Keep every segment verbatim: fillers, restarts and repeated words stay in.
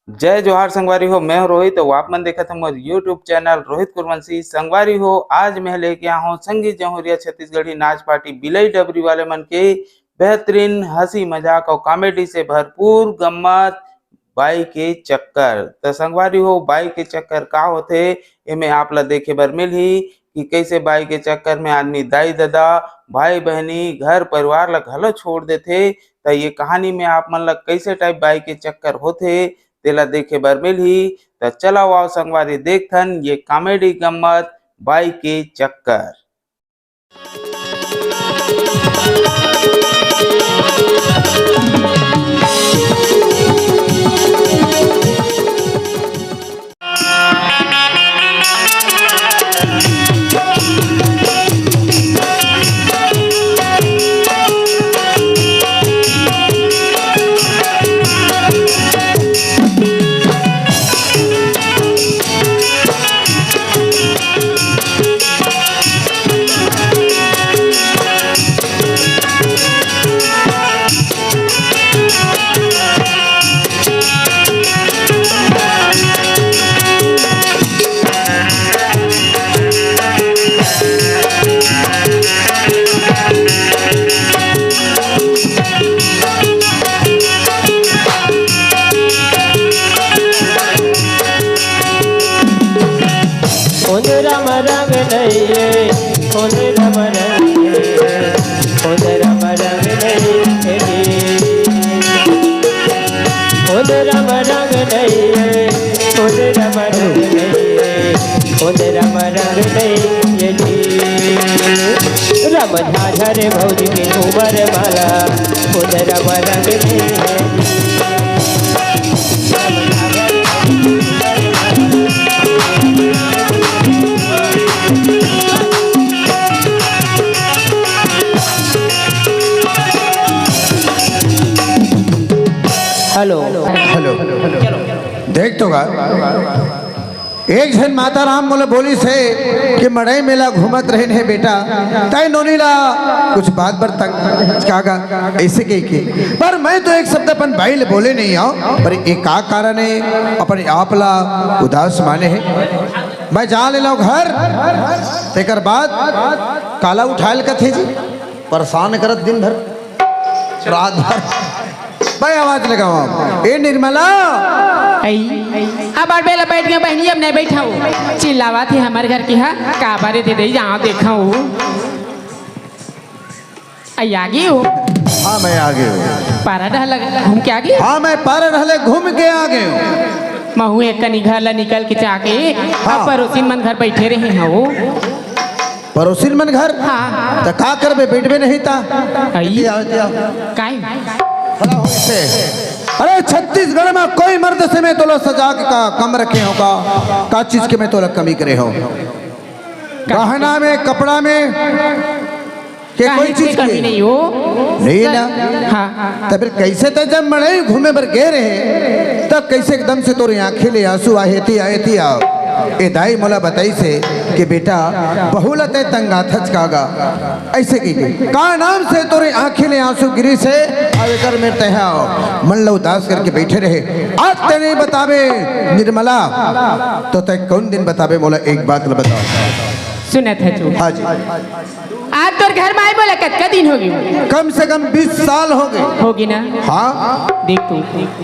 जय जोहार संगवारी हो, मैं हूं रोहित, अउ आप मन देखत हो मोर YouTube चैनल रोहित कुरवंशी। संगवारी हो, आज मैं लेके आया हूं संगीत जहुरिया छत्तीसगढ़ी नाच पार्टी बिलई डबरी वाले मन के बेहतरीन हंसी मजाक अउ कॉमेडी से भरपूर गम्मत बाई के चक्कर। त संगवारी हो, बाई के चक्कर का होथे, एमे आप ला देखे बर मिलही कि कइसे बाई के चक्कर में आदमी दाई ददा, भाई बहनी, घर परिवार ला घलो छोड़ देथे। त ये कहानी में आप मन ला कइसे टाइप बाई के चक्कर होथे, तेला देखे बर मिलही। त चला आओ संगवारी, देखथन ये कॉमेडी गम्मत बाई के चक्कर। उंदरा म रंग नइये, उंदरा म रंग नइये, उंदरा म रंग नइये। उंदरा म रंग नइये, उंदरा म रंग नइये, उंदरा म रंग नइये। रम झाझा रे भौजी के झूमर माला, उंदरा म रंग नइये। हेलो। हेलो। देख तो गा, एक झन माता राम मोला बोलिस हे कि मड़ई मेला घूमत रहिन हे बेटा, तय नोनी ला कुछ बात बर तंग का गा, ऐसे कहिके। पर मैं तो एक शब्द अपन बाई ले बोले नहीं आंव, पर ये का कारण हे, अपन आप ला उदास माने हे। मैं जा ले लव घर, तेकर बाद काला उठायल कथे जी, परेशान करत दिन भर, रात भर। भाई आवाज लगाओ आप। ए निर्मला। आई, अब अड़बे ला बैठ गए बहनी, अब नहीं बैठाऊ। चिल्लावत हे हमर घर के हा, का बारे दे दे, जाओ देखाऊ। आई आ गई हो। हाँ, मैं आ गई हूँ। पारा डहर लग-, घूम के आ गई? हाँ, मैं पारा डहले घूम के आ गई हूँ। महू एक कनी घर ला निकल के जाके, हाँ। अब पड़ोसी मन घर बैठे रहे हैं वो। पड़ोसिन मन घर? हाँ। त का करबे, बैठबे नहीं ता? आई। एती आओ, एती आओ। काई? खड़ा हो इसे। अरे, छत्तीसगढ़ में कोई मर्द से मैं तोला सजा के का कम रखे हो का? का चीज के मैं तोला कमी करे हो? का? गहना में, कपड़ा में, के काहे कोई चीज के कमी के? नहीं हो। नहीं ना। हाँ। त फिर कैसे त जब मड़ई घूमे बर गे रहे, तब कैसे एकदम से तोरे आंखें ले आंसू आए, एती आए, एती आओ। ए दाई मोला बताइस हे कि बेटा, बहू ला तय तंगाथच का गा। ऐसे कहिके, का नाम से तोरे आंखें ले आंसू गिरिस हे, अब एकर में तय आओ। मन ला उदास करके बैठे रहे। आज तय नहीं बताबे निर्मला, तो तय कौन दिन बताबे मोला एक बात ला बताओ। सुनत हे तू। हाँ जी। आज तोर घर में आए बोला कतका दिन हो गए? कम से कम बीस साल हो गए। होगी ना? हाँ। देख तू,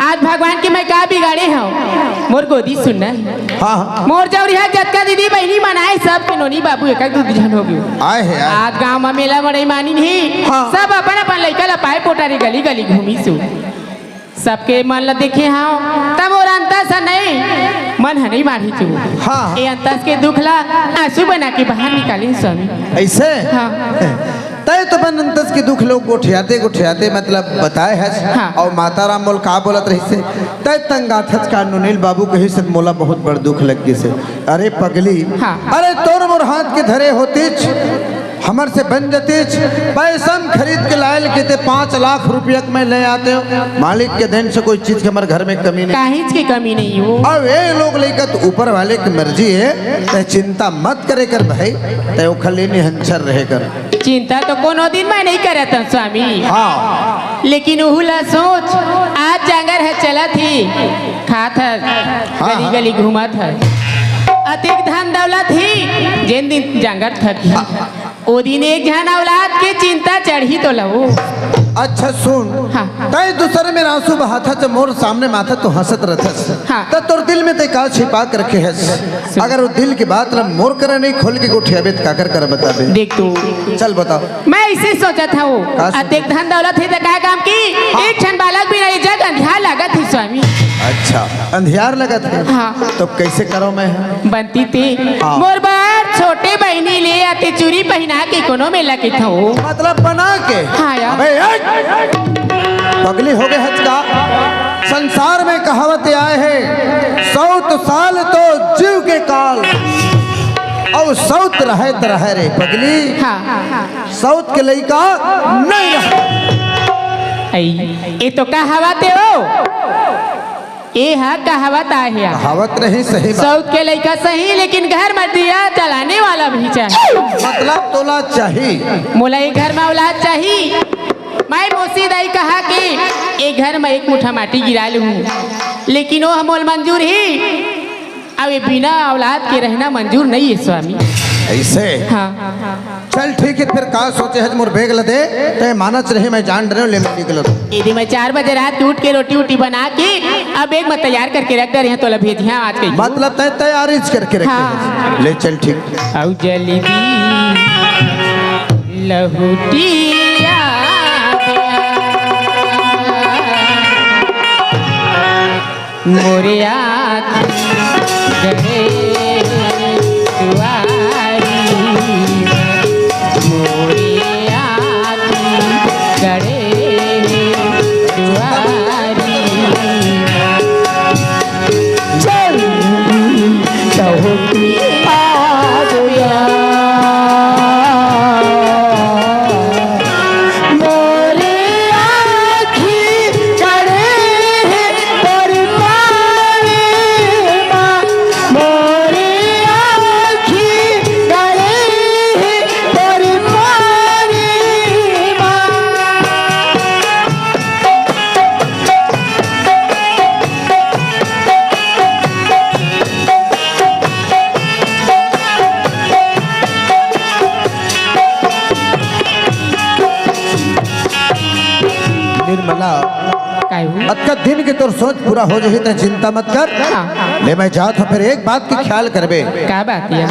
आज भगवान के मैं का बिगाड़े हूँ? मोर गोदी सुनना है। हाँ, हाँ। मोर जौरिहा जतका दीदी बहनी मन आए, सब के नोनी बाबू एक एक दू दू झन हो गए। आए हे, आए। आज गांव में मेला मड़ई मानी नहीं। हाँ। सब अपन अपन लइका ला पाए पोटारी गली गली घूमी सु। सबके मन ला देखे हाव, तब मोर अंतस ह नहीं, मन ह नहीं माढ़ी चु। हाँ। ए अंतस के दुख ला आंसू बना के बाहर निकालिन स्वामी। ऐसे? हाँ। तय तो अपन अंतस के दुख लोग गोठियाते गोठियाते मतलब बताए हस। हाँ। अउ माता राम मोला का बोलत रहिसे, तय तंगाथच का नोनील बाबू कहिस त मोला बहुत बड़ दुख लग गिसे। अरे पगली, हाँ। अरे तोर मोर हाथ के धरे होतिच, हमर से बन जतिच, पैसा म खरीद के लायल के ते पाँच लाख रुपया के मैं ले आते हो। मालिक के देन से कोई चीज के हमर घर में कमी नहीं। काहीच के कमी नहीं हो। अब ए लोग लइका तो ऊपर वाले की मर्जी है, तय चिंता मत करे कर भाई, तय ओखर ले निहंचर रहे कर। चिंता तो कोनो दिन मैं नहीं करत हूँ स्वामी। हाँ। लेकिन उहू ला सोच, आज जांगर घर ह चलत ही, खात ह, हाँ, गली हाँ। गली घूमत ह। अतेक धन दौलत ही, जेन दिन जांगर थक ही, ओ दिन एक झन औलाद के चिंता चढ़ही तोला वो। अच्छा सुन, हाँ। तैं दूसर मेर आंसू बहाथस, मोर सामने माथा तो हंसत रहथस। हाँ। त तोर दिल में तैं का छिपा के रखे हस? सुन। अगर वो दिल के बात ला मोर करा नहीं खोल के गोठियाबे त काकर करा बताबे? देख तू। चल बता। मैं ऐसे सोचत हूँ, का सोचत? अतेक धन दौलत हे त काय काम की? हाँ। एक झन बालक भी नहीं, जग अंधियार लागत हे स्वामी। अच्छा, अंधियार लगत हे? हाँ। तो कैसे करो मैं? बनती ते। हाँ। मोर बर छोटे बहिनी ले आते, चूरी पहिना के कोनो मेला के था वो। मतलब बना के? हाँ यार। अबे, ए! पगली हो गए हच का? संसार में कहावत आए है, सौत साल तो जीव के काल, और सौत रहे त रहे रे पगली। हाँ। सौत के लइका नहीं रहे। आई, ये तो कहावत हे वो। ये हा कहावत आहे। कहावत नहीं, सही बात। सौत के लइका सही, लेकिन घर में दिया जलाने वाला भी चाहिए। मतलब तोला चाहिए। मोला ये घर में औलाद चाहिए। मैं मौसी दाई कहा कि ये घर में एक मुठा माटी गिरा लूँ, लेकिन वो हमोल मंजूर ही। अब ये बिना औलाद के रहना मंजूर नहीं है स्वामी। ऐसे? हाँ। चल ठीक है, फिर का सोचे हच, मोर बैग ल दे, तैं मानच नहीं, मैं जान डरे हूँ, ले मैं निकलत हूँ। यदि मैं चार बजे रात के उठ के रोटी वोटी बना के अब बैग में तैयार करके रख दे रहे हैं, तोला भेजिहा आज के। मतलब तैं तैयारी करके रखे हाँ। हच। ले चल ठीक। औ जल्दी लहुटिया मोरे आँखी गड़े दुआरी, मोरे आँखी गड़े दुआरी। चल, चहुँपी आ गया। मोरे आँखी गड़े हे तोर पानी मा, मोरे आँखी गड़े हे तोर पानी मा। निर्मला, काय हो? अतका दिन के तोर सोच पूरा हो जाही, तैं चिंता मत कर। हाँ। ले, मैं जात हूँ, फिर एक बात के ख्याल करबे। का बात हे?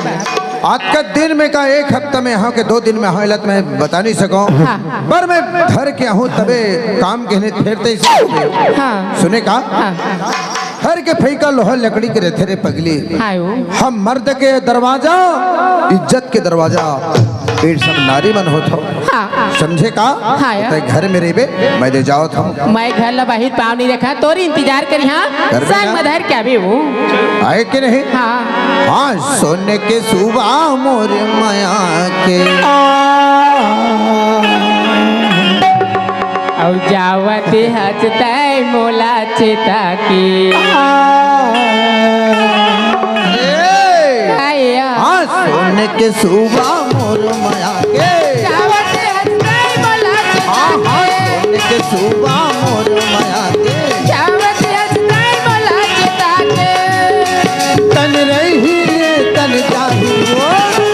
अतका दिन में का एक हफ्ता में आहों के दो दिन में आहों, एला त मैं बता नहीं सकूँ। हाँ। पर मैं धर के आहूँ तबे काम के नहीं फेरते ही। हाँ। सुने का? हाँ। हर के फैका लोहा लकड़ी के रहते रे पगली। हाँ, वो। हम मर्द के दरवाजा, इज्जत के दरवाजा, ये सब नारी मन होत हो। हाँ। समझे का? हाँ, यार। तैं घर में रहिबे, मैं दे जावत हूँ। मैं घर ला बाहिर पाँव नहीं रखा, तोर इंतजार करिहा, हाँ? घर में संग ना। में धर के आबे वो। आए कि नहीं? हाँ। हाँ, सोने के सुबह मोर मया के। अउ जावत हच तैं मोला चेता के। ए! आया। हाँ, सोने के सुबह मोर मया के। जावत हच तैं मोला चेता हाँ, हाँ, के। सोने के सुबह मोर मया के। जावत हच तैं मोला चेता के। तन रही रे तन जाही वो।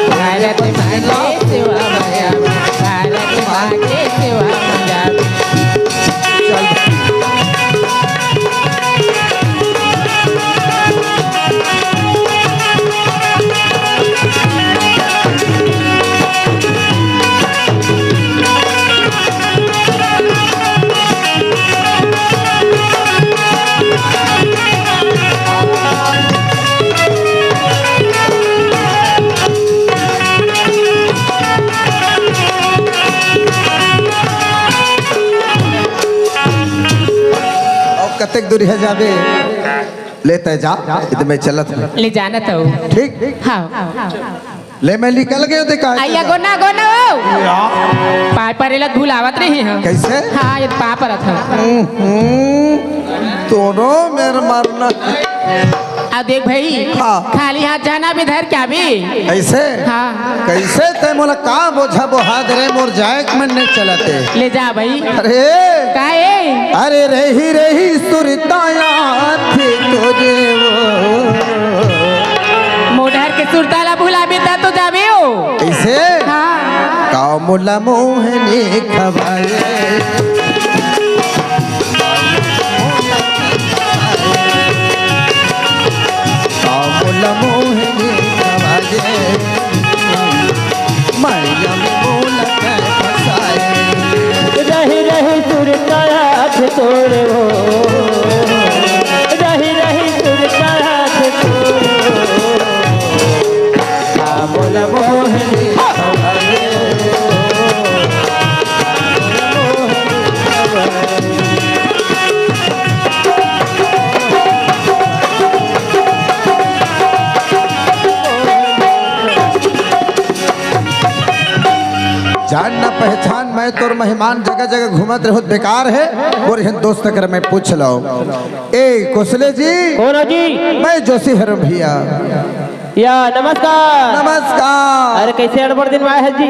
भारत माँ के सेवा माया, भारत माँ के सेवा माया। चल। अउ कतेक दूरिहा जाबे? ले तैं जा, इधर मैं चलत हूँ। ले जाना तो। ठीक? हाँ। ले मैं निकल गया, देखा है आइया तेरा। गोना, गोना हो। या। पाँय परेला भुलावत रहे हैं। कैसे? हाँ, ये पाँय परत है। हम्म, तोरो मेर मरना। अब देख भाई, हाँ। खाली हाथ जाना भी धर क्या भी? ऐसे? हाँ। कैसे तैं मोला का बोझा बोहा दे रे, मोर जाए के मन नहीं चलते। ले जा भाई। अरे। काहे? अरे रही रही सुरता याद तोरे वो। मोर डहर के सुरता ला भुलाबे त तो जाबे हो। कइसे? हाँ। का मोला मोहनी खवाए। का मोला मोहनी खवाए। मैया में मोला कै फसाए। रही रही सुरता याद तोरे वो। रही रही सुरता याद तोरे वो। का मोला मोहनी खवाए। जान न पहचान, मैं तोर मेहमान, जगह जगह घूमत रहूं त बेकार हे। मोर इहन दोस्त कर मैं पूछ लंव। ए कोसले जी। कोन हो जी? मैं जोशी हरंव भइया। या नमस्कार। नमस्कार। अरे कइसे अड़बड़ दिन में आए हस जी?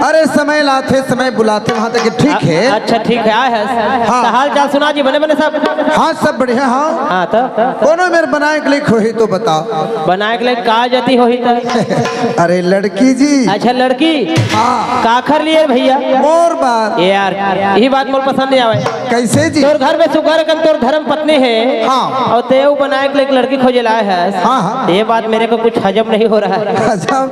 अरे समय लाथे, समय बुलाथे, वहाँ तक ठीक हे। अच्छा ठीक हे, आए हस। हाँ। त हाल चाल सुना जी, बने बने सब? हाँ सब बढ़िया, हाँ। हाँ त? कोनो मेर बनाए के लइक होही तो बता। बनाए के लइक का जती होही त? अरे लड़की जी। अच्छा लड़की? हाँ। काखर लिए भइया? मोर बर। ए यार, इही बात मोर पसंद नइ आवय। कइसे जी? तोर घर में सुग्घर अकन तोर धर्म पत्नी हे। हाँ। अउ तें ओ बनाए के लइक लड़की खोजे ल आए हस। हाँ, हाँ। ये बात मेरे को कुछ हजम नहीं हो रहा है। हजम?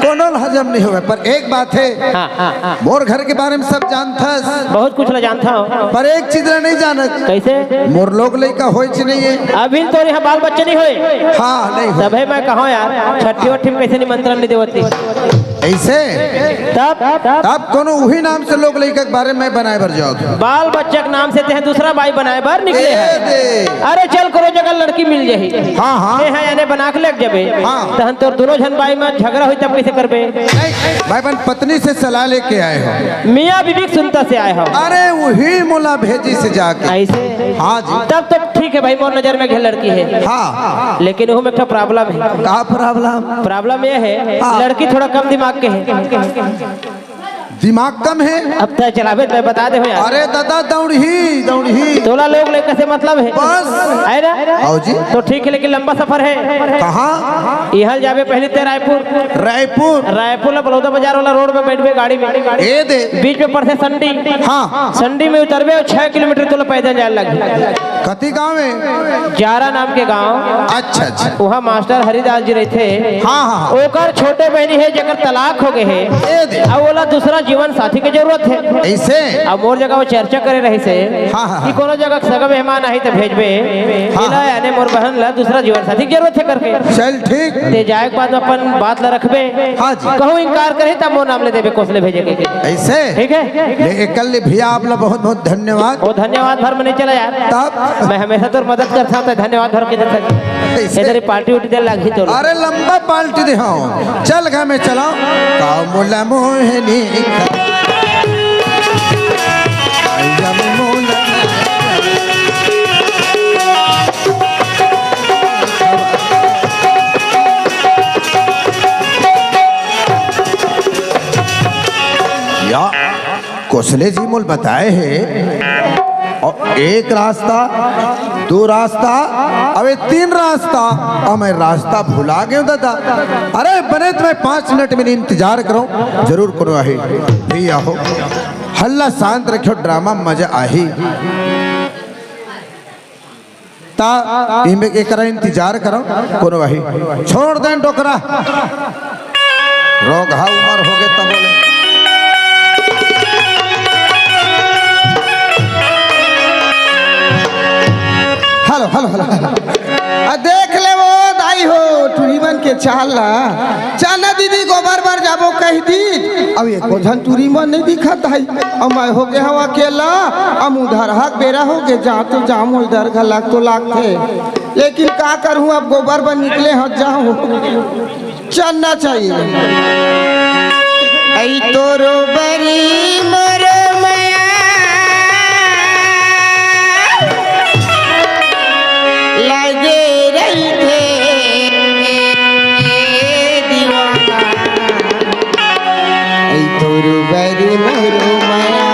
कोनो ल हजम नहीं होवय, पर एक बात हे। हाँ, हाँ, हाँ। मोर घर के बारे में सब जानथस। बहुत कुछ ल जानथंव। पर एक चीज ल नहीं जानत। कइसे? मोर लोग लइका होय च नहीं हे। अभी तोर इहाँ बाल बच्चे नहीं होय। हाँ, नहीं होय। तभे मैं कहंव यार, छट्ठी वट्ठी में कइसे निमंत्रण नहीं देवत ही। अइसे? तब? तब कोनो उही नाम से लोग लइका के बारे में बनाए बर जावत। बाल बच्चा के नाम से तें दूसरा बाई बनाए बर निकले ए हस। दे। अरे चल कोनो जगह लड़की मिल जाही। हाँ, हाँ। तें ह एने बना के लेग जाबे। हाँ। तहन तोर दूनों झन बाई में झगड़ा होही तब कइसे करबे? नहीं, मैं अपन पत्नी से सलाह लेके आए हंव। मियाँ बीबी के सुनता से आए हंव। अरे उही मोला भेजिस जाके। अइसे? हाँ जी। तब तो ठीक हे भाई, मोर नजर में घे लड़की हे। हाँ। लेकिन ओहू में एक ठो problem हे। का problem? Problem ये हे, हाँ। लड़की थोड़ा कम दिमाग के हे। दिमाग कम हे? अब तें चलाबे त बता देहूं यार। अरे दादा, दौड़ही, दौड़ही। तोला लोग लइका से मतलब हे। बस। हे ना? आओ जी। तो ठीक हे, लेकिन लंबा सफर हे। कहाँ? इहाँ ले जाबे पहिली तें रायपुर। रायपुर? रायपुर ले बलौदा बाजार वाला road में बइठबे गाड़ी में। ए दे। बीच में पड़थे संडी। हाँ। संडी में उतरबे अउ छह किलोमीटर तोला पैदल जाए ल लगही। कति गाँव हे? जारा नाम के गाँव। अच्छा, अच्छा। उहाँ मास्टर हरिदास जी रहिथे। हाँ, हाँ, हाँ। ओकर छोटे बहिनी हे, जेकर तलाक हो गे हे। ए दे। अउ ओला दूसरा जीवन साथी के जरूरत हे। अइसे? अउ मोर जगह वो चर्चा करे रहिसे हाँ, हाँ, हाँ। कि कोनो जगह सगा मेहमान आही त भेजबे। हाँ, एला हाँ। याने मोर बहन ला दूसरा जीवन साथी के जरूरत हे करके। चल ठीक। तें जाए के बाद में अपन बात ला रखबे। हाँ जी। कहूँ इनकार करही त मोर नाम ले देबे कोसले भेजे के। अइसे? ठीक हे? ले एकल ले भइया आप ला बहुत बहुत धन्यवाद। ओ धन्यवाद भर में नहीं चला यार। तब? मैं हमेशा तोर मदद करथंव, त धन्यवाद भर के देथंव। अइसे? इधर ही party उटी दे लागही तोर। अरे लंबा party देहंव। चल गा मैं चलंव। का मोला मोहनी या कोसले जी मोला बताए हे, अउ एक रास्ता, दू रास्ता, अबे तीन रास्ता, अउ मैं रास्ता भुला गेंव दादा। अरे बने त मैं पाँच मिनट में इंतजार करंव, जरूर कोनो आही। भइया हो, हल्ला शांत रखियो, drama में मजा आही। त इमे के करा इंतजार करंव, कोनो आही। छोड़ देन डोकरा। रोगहा उमर हो गे तब बोले। Hello, hello, hello, hello। आ देख ले वो दाई हो, टूरी मन के चाल ला। चल ना दीदी, गोबर बर जाबो कहि दी। अब एको झन टूरी मन नहीं दिखत हे। अब मैं हो गे हंव अकेला, अब उधर हक बेरा हो गे, जा तो जा, मोला डर घलक तो लागथे, लेकिन का करहूं, अब गोबर बर निकले हंव, जाहूं, चलना चाहिए। ऐ तोरो बरी मोर मया लगे रहिथे दीवाना। ऐ तोर बर मोर मया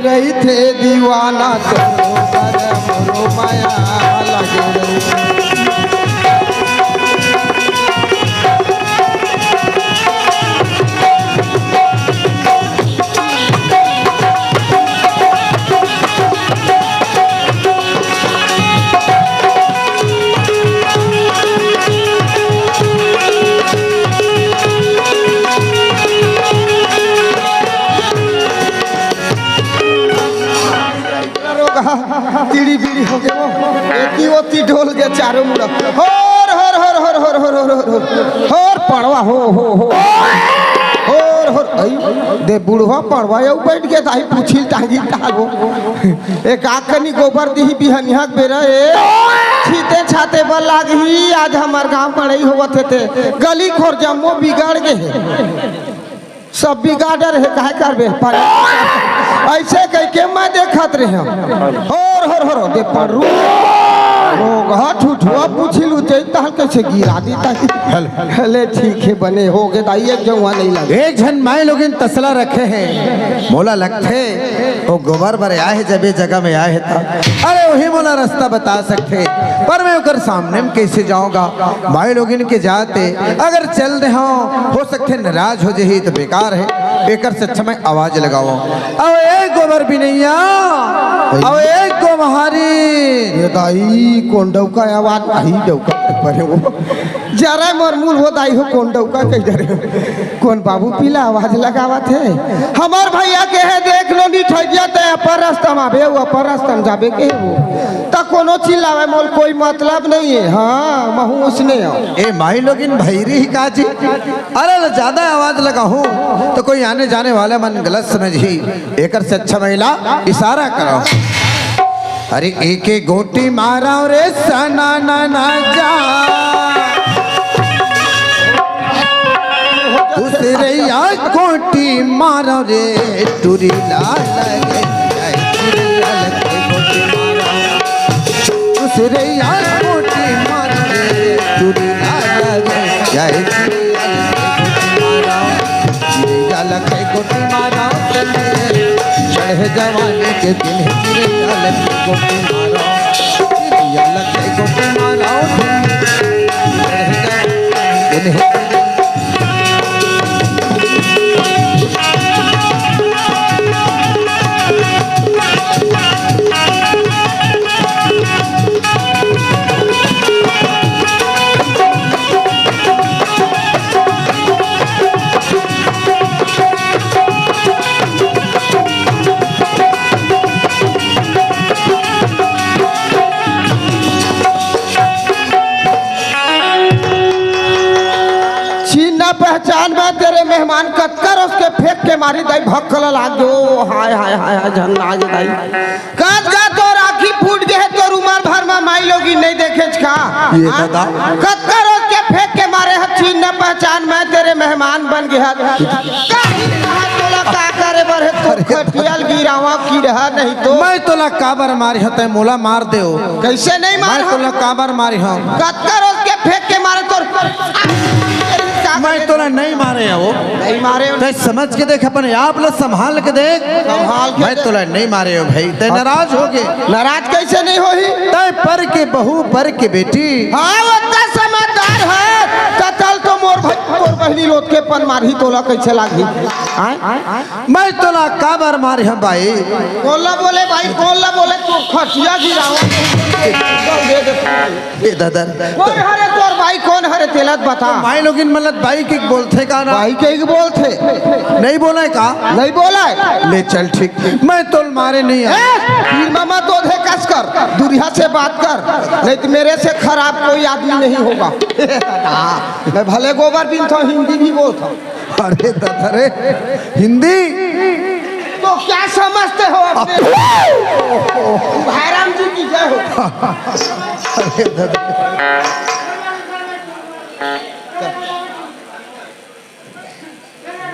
रहिथे दीवाना तो मोरो माया लगे रहिथे। रोगहा, तिड़ी बिड़ी हो गए वो। एती ओती डोल गए चारों मुड़ा। होर, होर, होर, होर, होर, होर, होर, होर, होर, पड़वा हो, हो, हो। होर, होर, आई, दे बुढ़वा पड़वा, यू बैठ के दाई पूछिल टांगी ताल हो। एक आकनी गोबर दिही बिहनिया के बेरा ए। छीते छाते बर लागही, आज हमर गांव बड़ई होवत हे ते। गली खोर जम्मो बिगड़ गए हे। सब बिगाड़र हे, काहे करबे? पर ऐसे कह के मैं देखत रहे। होर, होर, होर, दे पड़रू। रोगहा ठुठुआ पूछिल उते तहल कैसे गिरा दी ताकि। हेलो। ले ठीक हे, बने हो गए दाई, एक जौआ नहीं लगे। एक झन माई लोगिन तसला रखे हे, मोला लगथे, वो गोबर बर आए हे, जब ये जगह में आए हे ता। अरे वही मोला रास्ता बता सकथे, पर मैं ओकर सामने में कैसे जाऊंगा? माई लोगिन के जाते अगर चल दे, हाँ, हो सकथे नाराज हो जही तो बेकार हे, एकर से अच्छा मैं आवाज लगाओ। अब एक गोबर बिनैया, अब एक गो महारी। ये दाई, कौन डौका आवाज? आई डौका पर वो। जरा मोर मूल हो दाई हो, कौन डौका कह डरे हो? कौन बाबू पीला आवाज लगावत हे? हमार भैया के हे, देख लो, निठैया ते अपर रास्ता में आबे, वो अपर रास्ता में जाबे के हे वो। त कोनो चिल्लावे, मोल कोई मतलब नहीं है। हाँ, महू उसने आओ। ए माई लोगिन भैरी ही का जी? अरे, ल ज्यादा आवाज लगाहूं तो कोई आने जाने वाले मन गलत समझही। एकर से अच्छा महिला इशारा करो। अरे, एक एक गोटी मारा रे सना ना ना जा। दूसरे या गोटी मारा रे टुरी ला लगे। दूसरे या गोटी मारा रे टुरी ला लगे। जय श्री लाल के गोटी मारा, चिड़ैया लगे गोटी मारा, चढ़े जवानी के दिन है, चिड़ैया लगे गोटी मारा, चिड़ैया लगे गोटी मारा, चढ़े जवानी के दिन है। चिन्ह पहचान में तेरे मेहमान कतकर उसके फेंक के मारी दाई भक्कल लाग गयो। हाय, हाय, हाय, हाय, झन लाग दाई। कत का तोर आँखी फूट गे हे, तोर उमर भर मा माई लोगिन नहीं देखेच का? ये हाँ? दादा। कतका रोज के फेंक के मारे ह, चिन्ह पहचान मैं तेरे मेहमान बन गे ह। का ही कहा तोला का करे बर हे, तो अरे खटियाल गिरावा की रहा नहीं तो। मैं तोला काबर मारी ह, तै मोला मार देव। कैसे नहीं मार मैं ह? तोला काबर मारी ह? कतका रोज के फेंक के मारे तोर। मैं तोला नहीं मारे हो। नहीं मारे हो। तै समझ के देख, अपने आप ला संभाल के देख। संभाल के मैं देख। तोला नहीं मारे हो भाई, तै नाराज हो गे। नाराज कैसे नहीं होही? तै पर के बहू, पर के बेटी। हाँ, ओतना समझदार है। त चल तो मोर भाई, मोर बहिनी लोट के पन मारही, तोला कैसे लागही? आय? मैं तोला काबर मारे हूँ भाई? कोन ला बोले भाई, कोन ला बोले, तू खटिया गिरावा। दे दे। ए दादा। कोन हरे तोर भाई, कोन हरे तेला त बता। माई लोगिन मन ला त भाई के बोलथे का ना? भाई के ही बोलथे। नहीं बोले का? नहीं बोले। ले चल ठीक, मैं तोल मारे नहीं आ। ए, फिर मामा तो दे कस कर, दूरिया से बात कर, नहीं तो मेरे से खराब कोई आदमी नहीं होगा। हाँ, मैं भले गोबर बिनथो, हिंदी भी बोलथो। अरे दादा रे, हिंदी। तो क्या समझते हो अपने? भाईराम जी की जय हो। अरे दादा।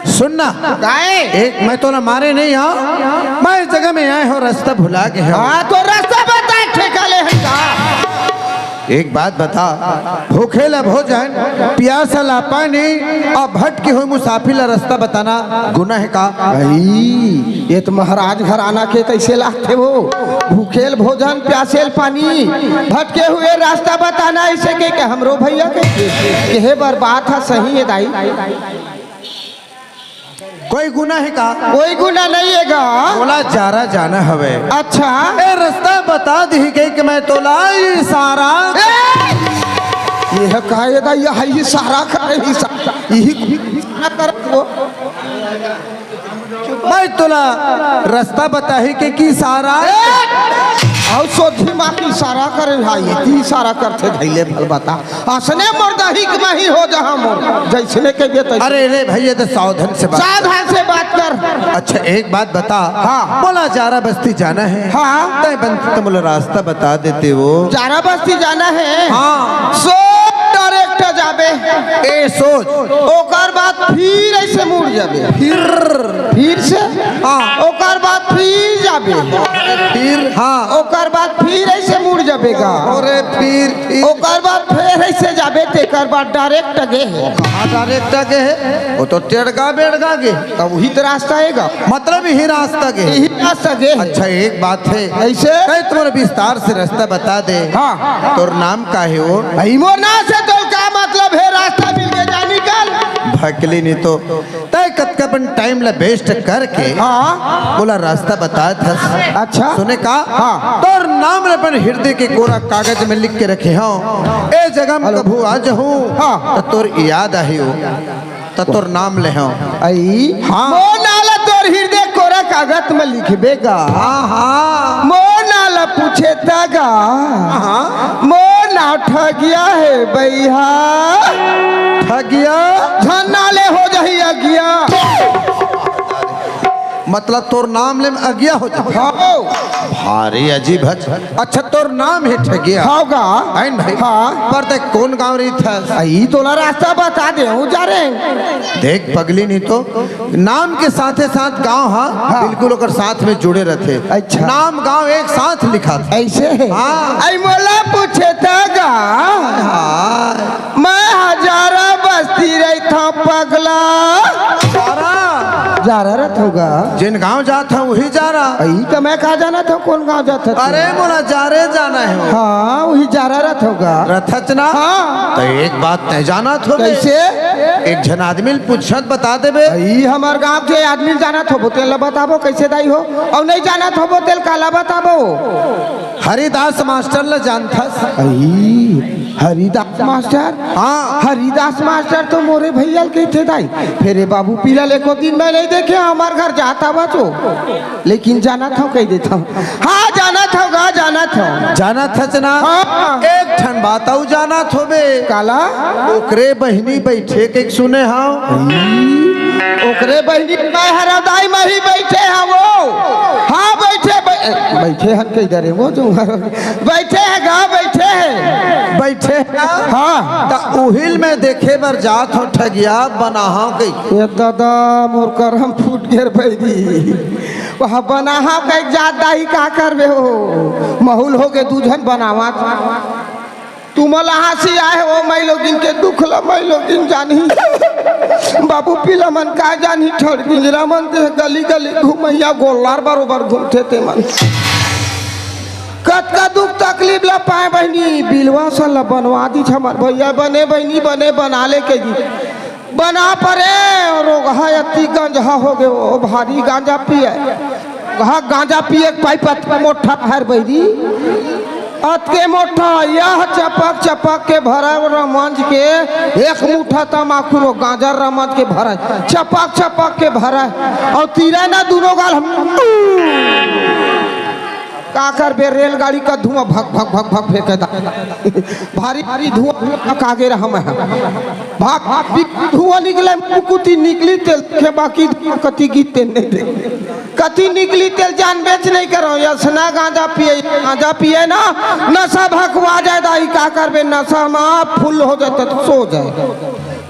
सुन ना। गाए। एक, मैं तोला मारे नहीं हूँ, मैं इस जगह में आए हूँ, रास्ता भुला गे हूँ। हाँ, तो रास्ता बता, ठेका ले हन का? एक बात बता, भूखे ला भोजन, पियासा ला पानी, अउ भटके हुए मुसाफिर ला रास्ता बताना गुनाह हे का? नहीं। ये तो महाराज घराना के तइसे लागथे वो। भूखेल भोजन, प्यासेल पानी, भटके हुए रास्ता बताना, अइसे कहिके हमरो भइया के केहे बर बात ह सही हे दाई। कोई गुना हे का? कोई गुना नइ हे गा। मोला जारा जाना हवे। अच्छा। ए, रास्ता बता दिही कहिके मैं तोला इशारा। ए! ये ह का हे दाई, ये ह इशारा करे, इशारा, यही इशारा करत वो। मैं तोला रास्ता बताही कहिके इशारा। ए! अउ सोझी माँ के इशारा करे, हाँ, ये की इशारा करथे धइले भल बता। असने मोर दही के मही हो जहाँ मोर, जइसने कहिबे तइसने। अरे रे भइया, तो सावधान से बात। सावधान से बात कर। अच्छा, एक बात बता। हाँ। मोला जारा बस्ती जाना हे। हाँ। तैं बन तो मोला रास्ता बता देते वो। जारा बस्ती जाना हे। हाँ। सोझ direct जाबे। ए, सोझ। ओकर बाद फिर अइसे मुड़ जाबे। फिर। फिर से? हाँ। ओकर बाद फिर जाबे। फिर? हाँ। ओकर बाद फिर अइसे मुड़ जाबे गा। अरे फिर, फिर। ओकर बाद फेर अइसे जाबे, तेकर बाद direct गे हे। कहाँ direct गे हे? वो तो टेढ़ गा बेढ़ गा गे। तब वही तो रास्ता हे गा। मतलब यही रास्ता गे हे। यही रास्ता गे हे। अच्छा, एक बात हे। अइसे? कहीं तुम्हारे विस्तार से रास्ता बता दे। हाँ। तोर नाम का हे वो? भाई मोर नाम से तोर का मतलब हे? रास्ता मिल के जा निकल। भकली नहीं तो। तैं कतका अपन time ला waste करके हाँ। मोला रास्ता बतात हस। अच्छा। सुने का? हाँ। तोर नाम ला अपन हृदय के कोरा कागज में लिख के रखे हँव। ए जगह में hello। कभू आ जाहूँ हाँ। त तोर याद आही हो, त तोर नाम ले हँव। अई? हाँ। मोर नाम ला तोर हृदय कोरा कागज में लिखबे गा। हाँ, हाँ। मोर नाम ला पूछे त गा। हाँ। मोर नाम ठगिया हे बइहा। ठगिया? झन नाम ले हो जाही अगिया। मतलब तोर नाम ले में अगिया हो जाही। हाँ। भारी अजीब हे। अच्छा, तोर नाम हे ठगिया। हाँ गा। आइन भाई। हाँ। पर तैं कोन गाँव रहिथस? अई तोला रास्ता बता देहूँ जा रे। देख पगली नहीं तो, नाम के साथे साथ गाँव ह हाँ। बिल्कुल ओकर साथ में जुड़े रहिथे। अच्छा। नाम गाँव एक साथ लिखाथे। अइसे हे? हाँ। अई मोला पूछे त गा। हाँ। मैं ह जारा बस्ती रहिथँव पगला। जारा? जारा रहिथँव गा। जेन गाँव जाथँव वही जारा। अई त मैं का जानथँव कोन गाँव जाथँव? अरे मोला जारे जाना हे। हाँ, वही जारा रहिथँव गा। रहिथस ना? हाँ। त एक बात तैं जानत होबे। कइसे? एक झन आदमी ल पूछत बता देबे। अई हमर गाँव के आदमी ल जानत होबो तेला बताबो कइसे दाई हो? अउ नइ जानत होबो तेला काला बताबो? हरिदास मास्टर ल जानथस? अई, हरिदास मास्टर? हाँ। हरिदास मास्टर तो मोरे भइया ल कहिथे दाई। फेर ए बाबू पीला ल एको दिन मैं नइ देखे, हमर घर जात आवत हो। लेकिन जानत हँव, कहि देथँव। हाँ, जानत हँव गा, जानत हँव। जानत हस ना? हाँ। एक ठन बात अउ जानत होबे। काला? ओकरे बहिनी बइठे कहिके सुने हँव। ओकरे बहिनी मैं हरव दाई, मैं ही बइठे हँव वो। हाँ, बइठे, बै-, बइठे हन कहि दे रे वो जो बइठे हे गा, बइठे हे। बइठे हे ना? हाँ। त उही ल मैं देखे बर जात हँव ठगिया बनाहँव कहिके। ए ददा, मोर करम फूट गे रे बइरी। वहाँ बनाहँव कहिके जात दाई का करबे हो? महूल होगे दू झन बनावत। तुमन ला हाँसी आए हो, माईलोगिन के दुख ला माईलोगिन जानही। बाबू पीला मन का जानही, ठड़ गिंजरा मन ते गली गली घुमइया गोल्लर बरोबर घूमथे ते मन। कतका दुख तकलीफ ला पाए बहिनी, बिलवा सन ला बनवा दीस हमर भइया, बने बहिनी बने बना ले के जी। बना परे, रोगहा अति गंजहा होगे, वो भारी गांजा पिए। हा, गांजा पिए के पाइप अतके मोट्ठा हर बहिरी, अतके मोट्ठा, यह चपक चपक के भरय रमंज के, एक मुट्ठा तमाकू रो गांजा रमंज के भरय, चपक चपक के भरय, अउ तीरय ना दूनों गाल हम। का करबे, रेलगाड़ी का धुआं भक भक भक भक फेंके दा। भारी भारी धुआं भक आगे रहा मैं। भक भक धुआं निकले, मुकुती निकली तेल देखे, बाकी कति गीत तेल नहीं दे। कति निकली तेल जानबेच नहीं करो। यसना गांजा पिए, गांजा पिए ना, नशा भकवा जाए दाई, का करबे, नशा में फुल हो जाए त सो जाए।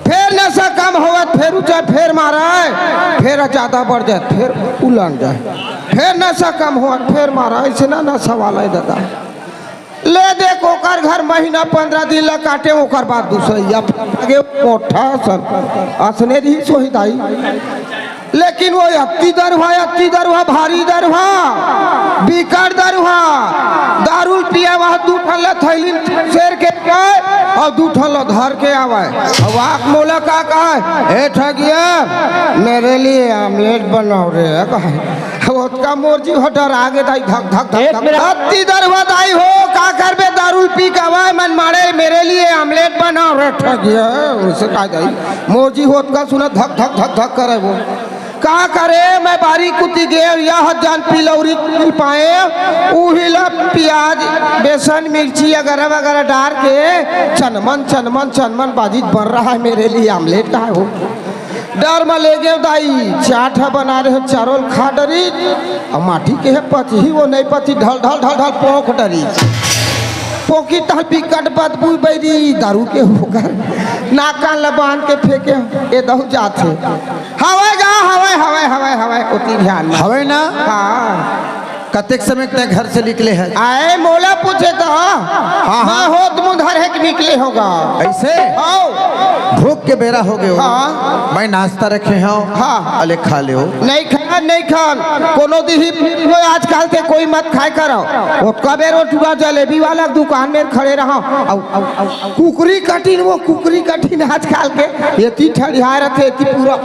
फेर नशा कम होवत, फेर ऊंचा, फेर मारा, फेर ज्यादा बढ़ जाए, फेर उलंग जाए, फेर नशा कम होवत, फेर मारा, अइसे ना नशा वाला है दादा। ले देख, ओकर घर महीना पंद्रह दिन ला काटे, ओकर बाद दूसरा या आगे मोठा सन असने रही सोही दाई। लेकिन वो अत्ती दरुहा, अत्ती दरुहा, भारी दरुहा, बिकट दरुहा। दारू ल पिया वह दू ठन ल थैली सेर के खाए अउ दू ठन ल धर के आवय। अब आक मोला का कहे, "ए ठगिया, मेरे लिए आमलेट बनाओ रे," कहे। ओतका मोर जी हो डरा गे दाई, धक धक धक एक धक। मिनट। अत्ती दरुहा दाई हो, का करबे, दारू ल पी के आवय, मन माड़े, "मेरे लिए आमलेट बनाओ रे ठगिया," उसे का दाई। मोर जी होत का सुनत धक धक धक धक करे वो। का करे, मैं बारी कुती गे, यह जान पिलौरी पाए, उही ला पियाज, बेसन, मिर्ची अगैरह वगैरह डार के चनमन चनमन चनमन बाजी बन रहा है, मेरे लिए आमलेट का है वो। डर म ले गे दाई, चार ठा बना रहे हो, चारों ल खा डरी, अब माटी के है पचही, वो नहीं पचही, ढल ढल ढल ढल पोंख डरी। पोंखी तहल बिकट बदबू बैरी दारू के होकर नाक कान ल बांध के फेंके, ए दहु जाथे। हवय गा, हवय, हवय, हवय, हवय, ओती ध्यान में। हवय ना? हाँ। कतेक समय तक घर से निकले है? आए, मोला पूछे तो। हाँ, हाँ। मैं होत मुंह धर है कि निकले होगा। ऐसे? आओ। भूख के बेरा हो गए हो। हाँ। मैं नाश्ता रखे हूँ। हाँ। अले खा ले हो। नहीं खान, नहीं खान। कोनो दिही वो आजकल से कोई मत खाए करो। ओतका बेर वो टूरा जलेबी वाला दुकान में खड़े रहा। अउ, अउ, अउ, अउ, कुकरी कटिन, वो कुकरी कटिन आजकल के एती ठड़िया रथे, एती पूरा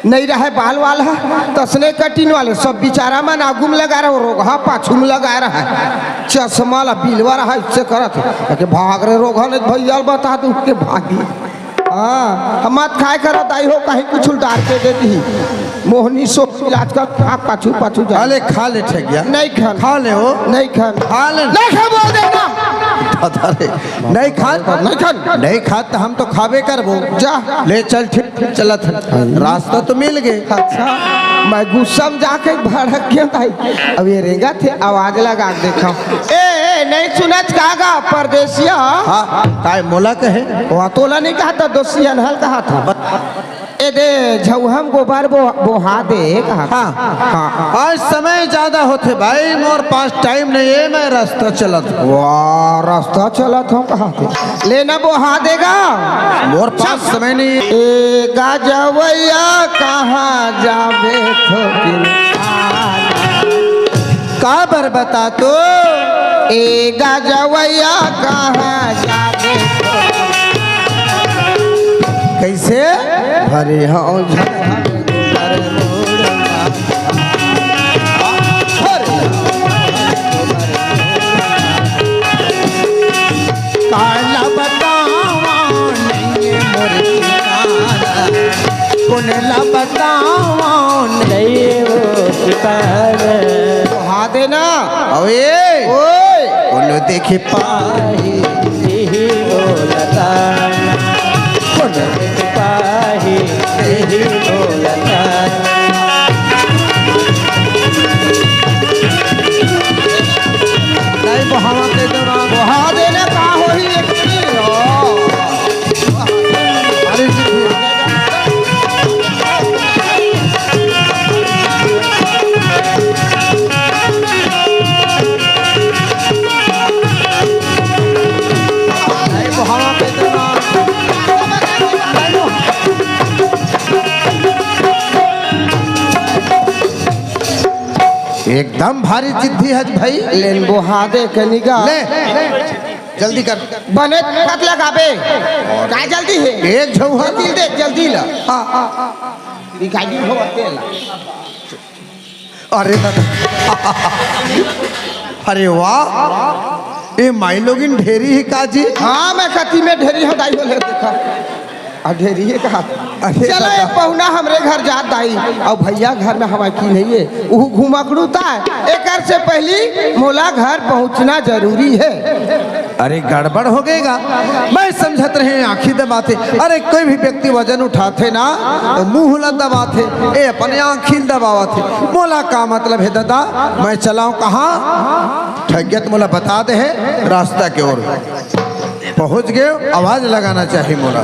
नहीं रहे बाल वाल ह, तसने कटिन वाले सब बेचारा मन आगू में लगा रहे, रोगहा पाछू में लगा रहा है, चश्मा ला बिलवा रहा, इससे करत है। भाग रे रोगहा, नहीं भैया बता दू के भागी। हाँ, हम मत खाए करो दाई हो, कहीं कुछ डार के दे दी। मोहनी सो इलाज कर, आँख पाछू पाछू जा। अले खा ले ठगिया। नहीं खान। खा ले हो। नहीं खान। खा ले। नहीं खा बोल देना। दादा रे, नहीं खान। नहीं खान। नहीं खात तो हम तो खाबे करबो। जा। ले चल, ठीक, ठीक चलत है। रास्ता तो मिल गए। अच्छा, मैं गुस्सा में जाके भड़क गया भाई। अब ये रेंगा थे, आवाज लगा के देखा। ए, ए, नहीं सुनत का गा परदेसिया? हाँ, काय मोला कहे? वह तोला नहीं कहा था, दोस्ती अनहल कहा था। ए दे, झउहम गोबर बो-, बोहा दे, कहा। हाँ। हाँ। आज समय ज्यादा होथे भाई, मोर पास टाइम नहीं है, मैं रास्ता चलत हूँ। वाह, रास्ता चलत हूँ, कहा थे। लेना बोहा देगा? मोर पास समय नहीं है। ए गाजवैया, कहाँ जाबे थोकिन? काबर बता तो? ए गाजवैया, कहाँ जाबे थोकिन? कैसे? भरे हौं झन काला बतावा नहीं मोर ठिकाना, कोन ला बतावा नहीं वो ठिकाना। हा देना। अबे ओए। कोनो देखे पाही। यही बोलता। कोनो देखे पाही। यही बोलता। नहीं बहावा के दौरान। बहा देना का होही एक चीज। अरे जी। एकदम भारी जिद्दी हस भाई। लेन बोहा दे कनिका। ले, जल्दी कर। बने पत लगाबे। काय जल्दी हे? एक झउहा। जल्दी दे, जल्दी ला। हाँ, हाँ, हाँ। निकाली हो तेल। अरे दादा। अरे वाह। ए माई लोगिन ढेरी हे का जी? हाँ, मैं कती में ढेरी हूँ दाई बोले देखा। आ ढेरी हे कहा। अरे चला दादा। एक पहुना हमरे घर जात दाई। अउ भैया घर में हवा की नहीं है। उहू घुमकड़ू ता। एकर से पहली मोला घर पहुँचना जरूरी है। अरे गड़बड़ हो गएगा। मैं समझत रहे आँखी दबाथे। अरे कोई भी व्यक्ति वजन उठाथे ना तो मुँह ला दबाथे। ए अपने आँखी दबावथे। मोला का मतलब हे दादा? मैं चलाऊँ कहाँ? ठगियत मोला बता दे हे रास्ता के ओर। पहुँच गए, आवाज लगाना चाहिए मोला।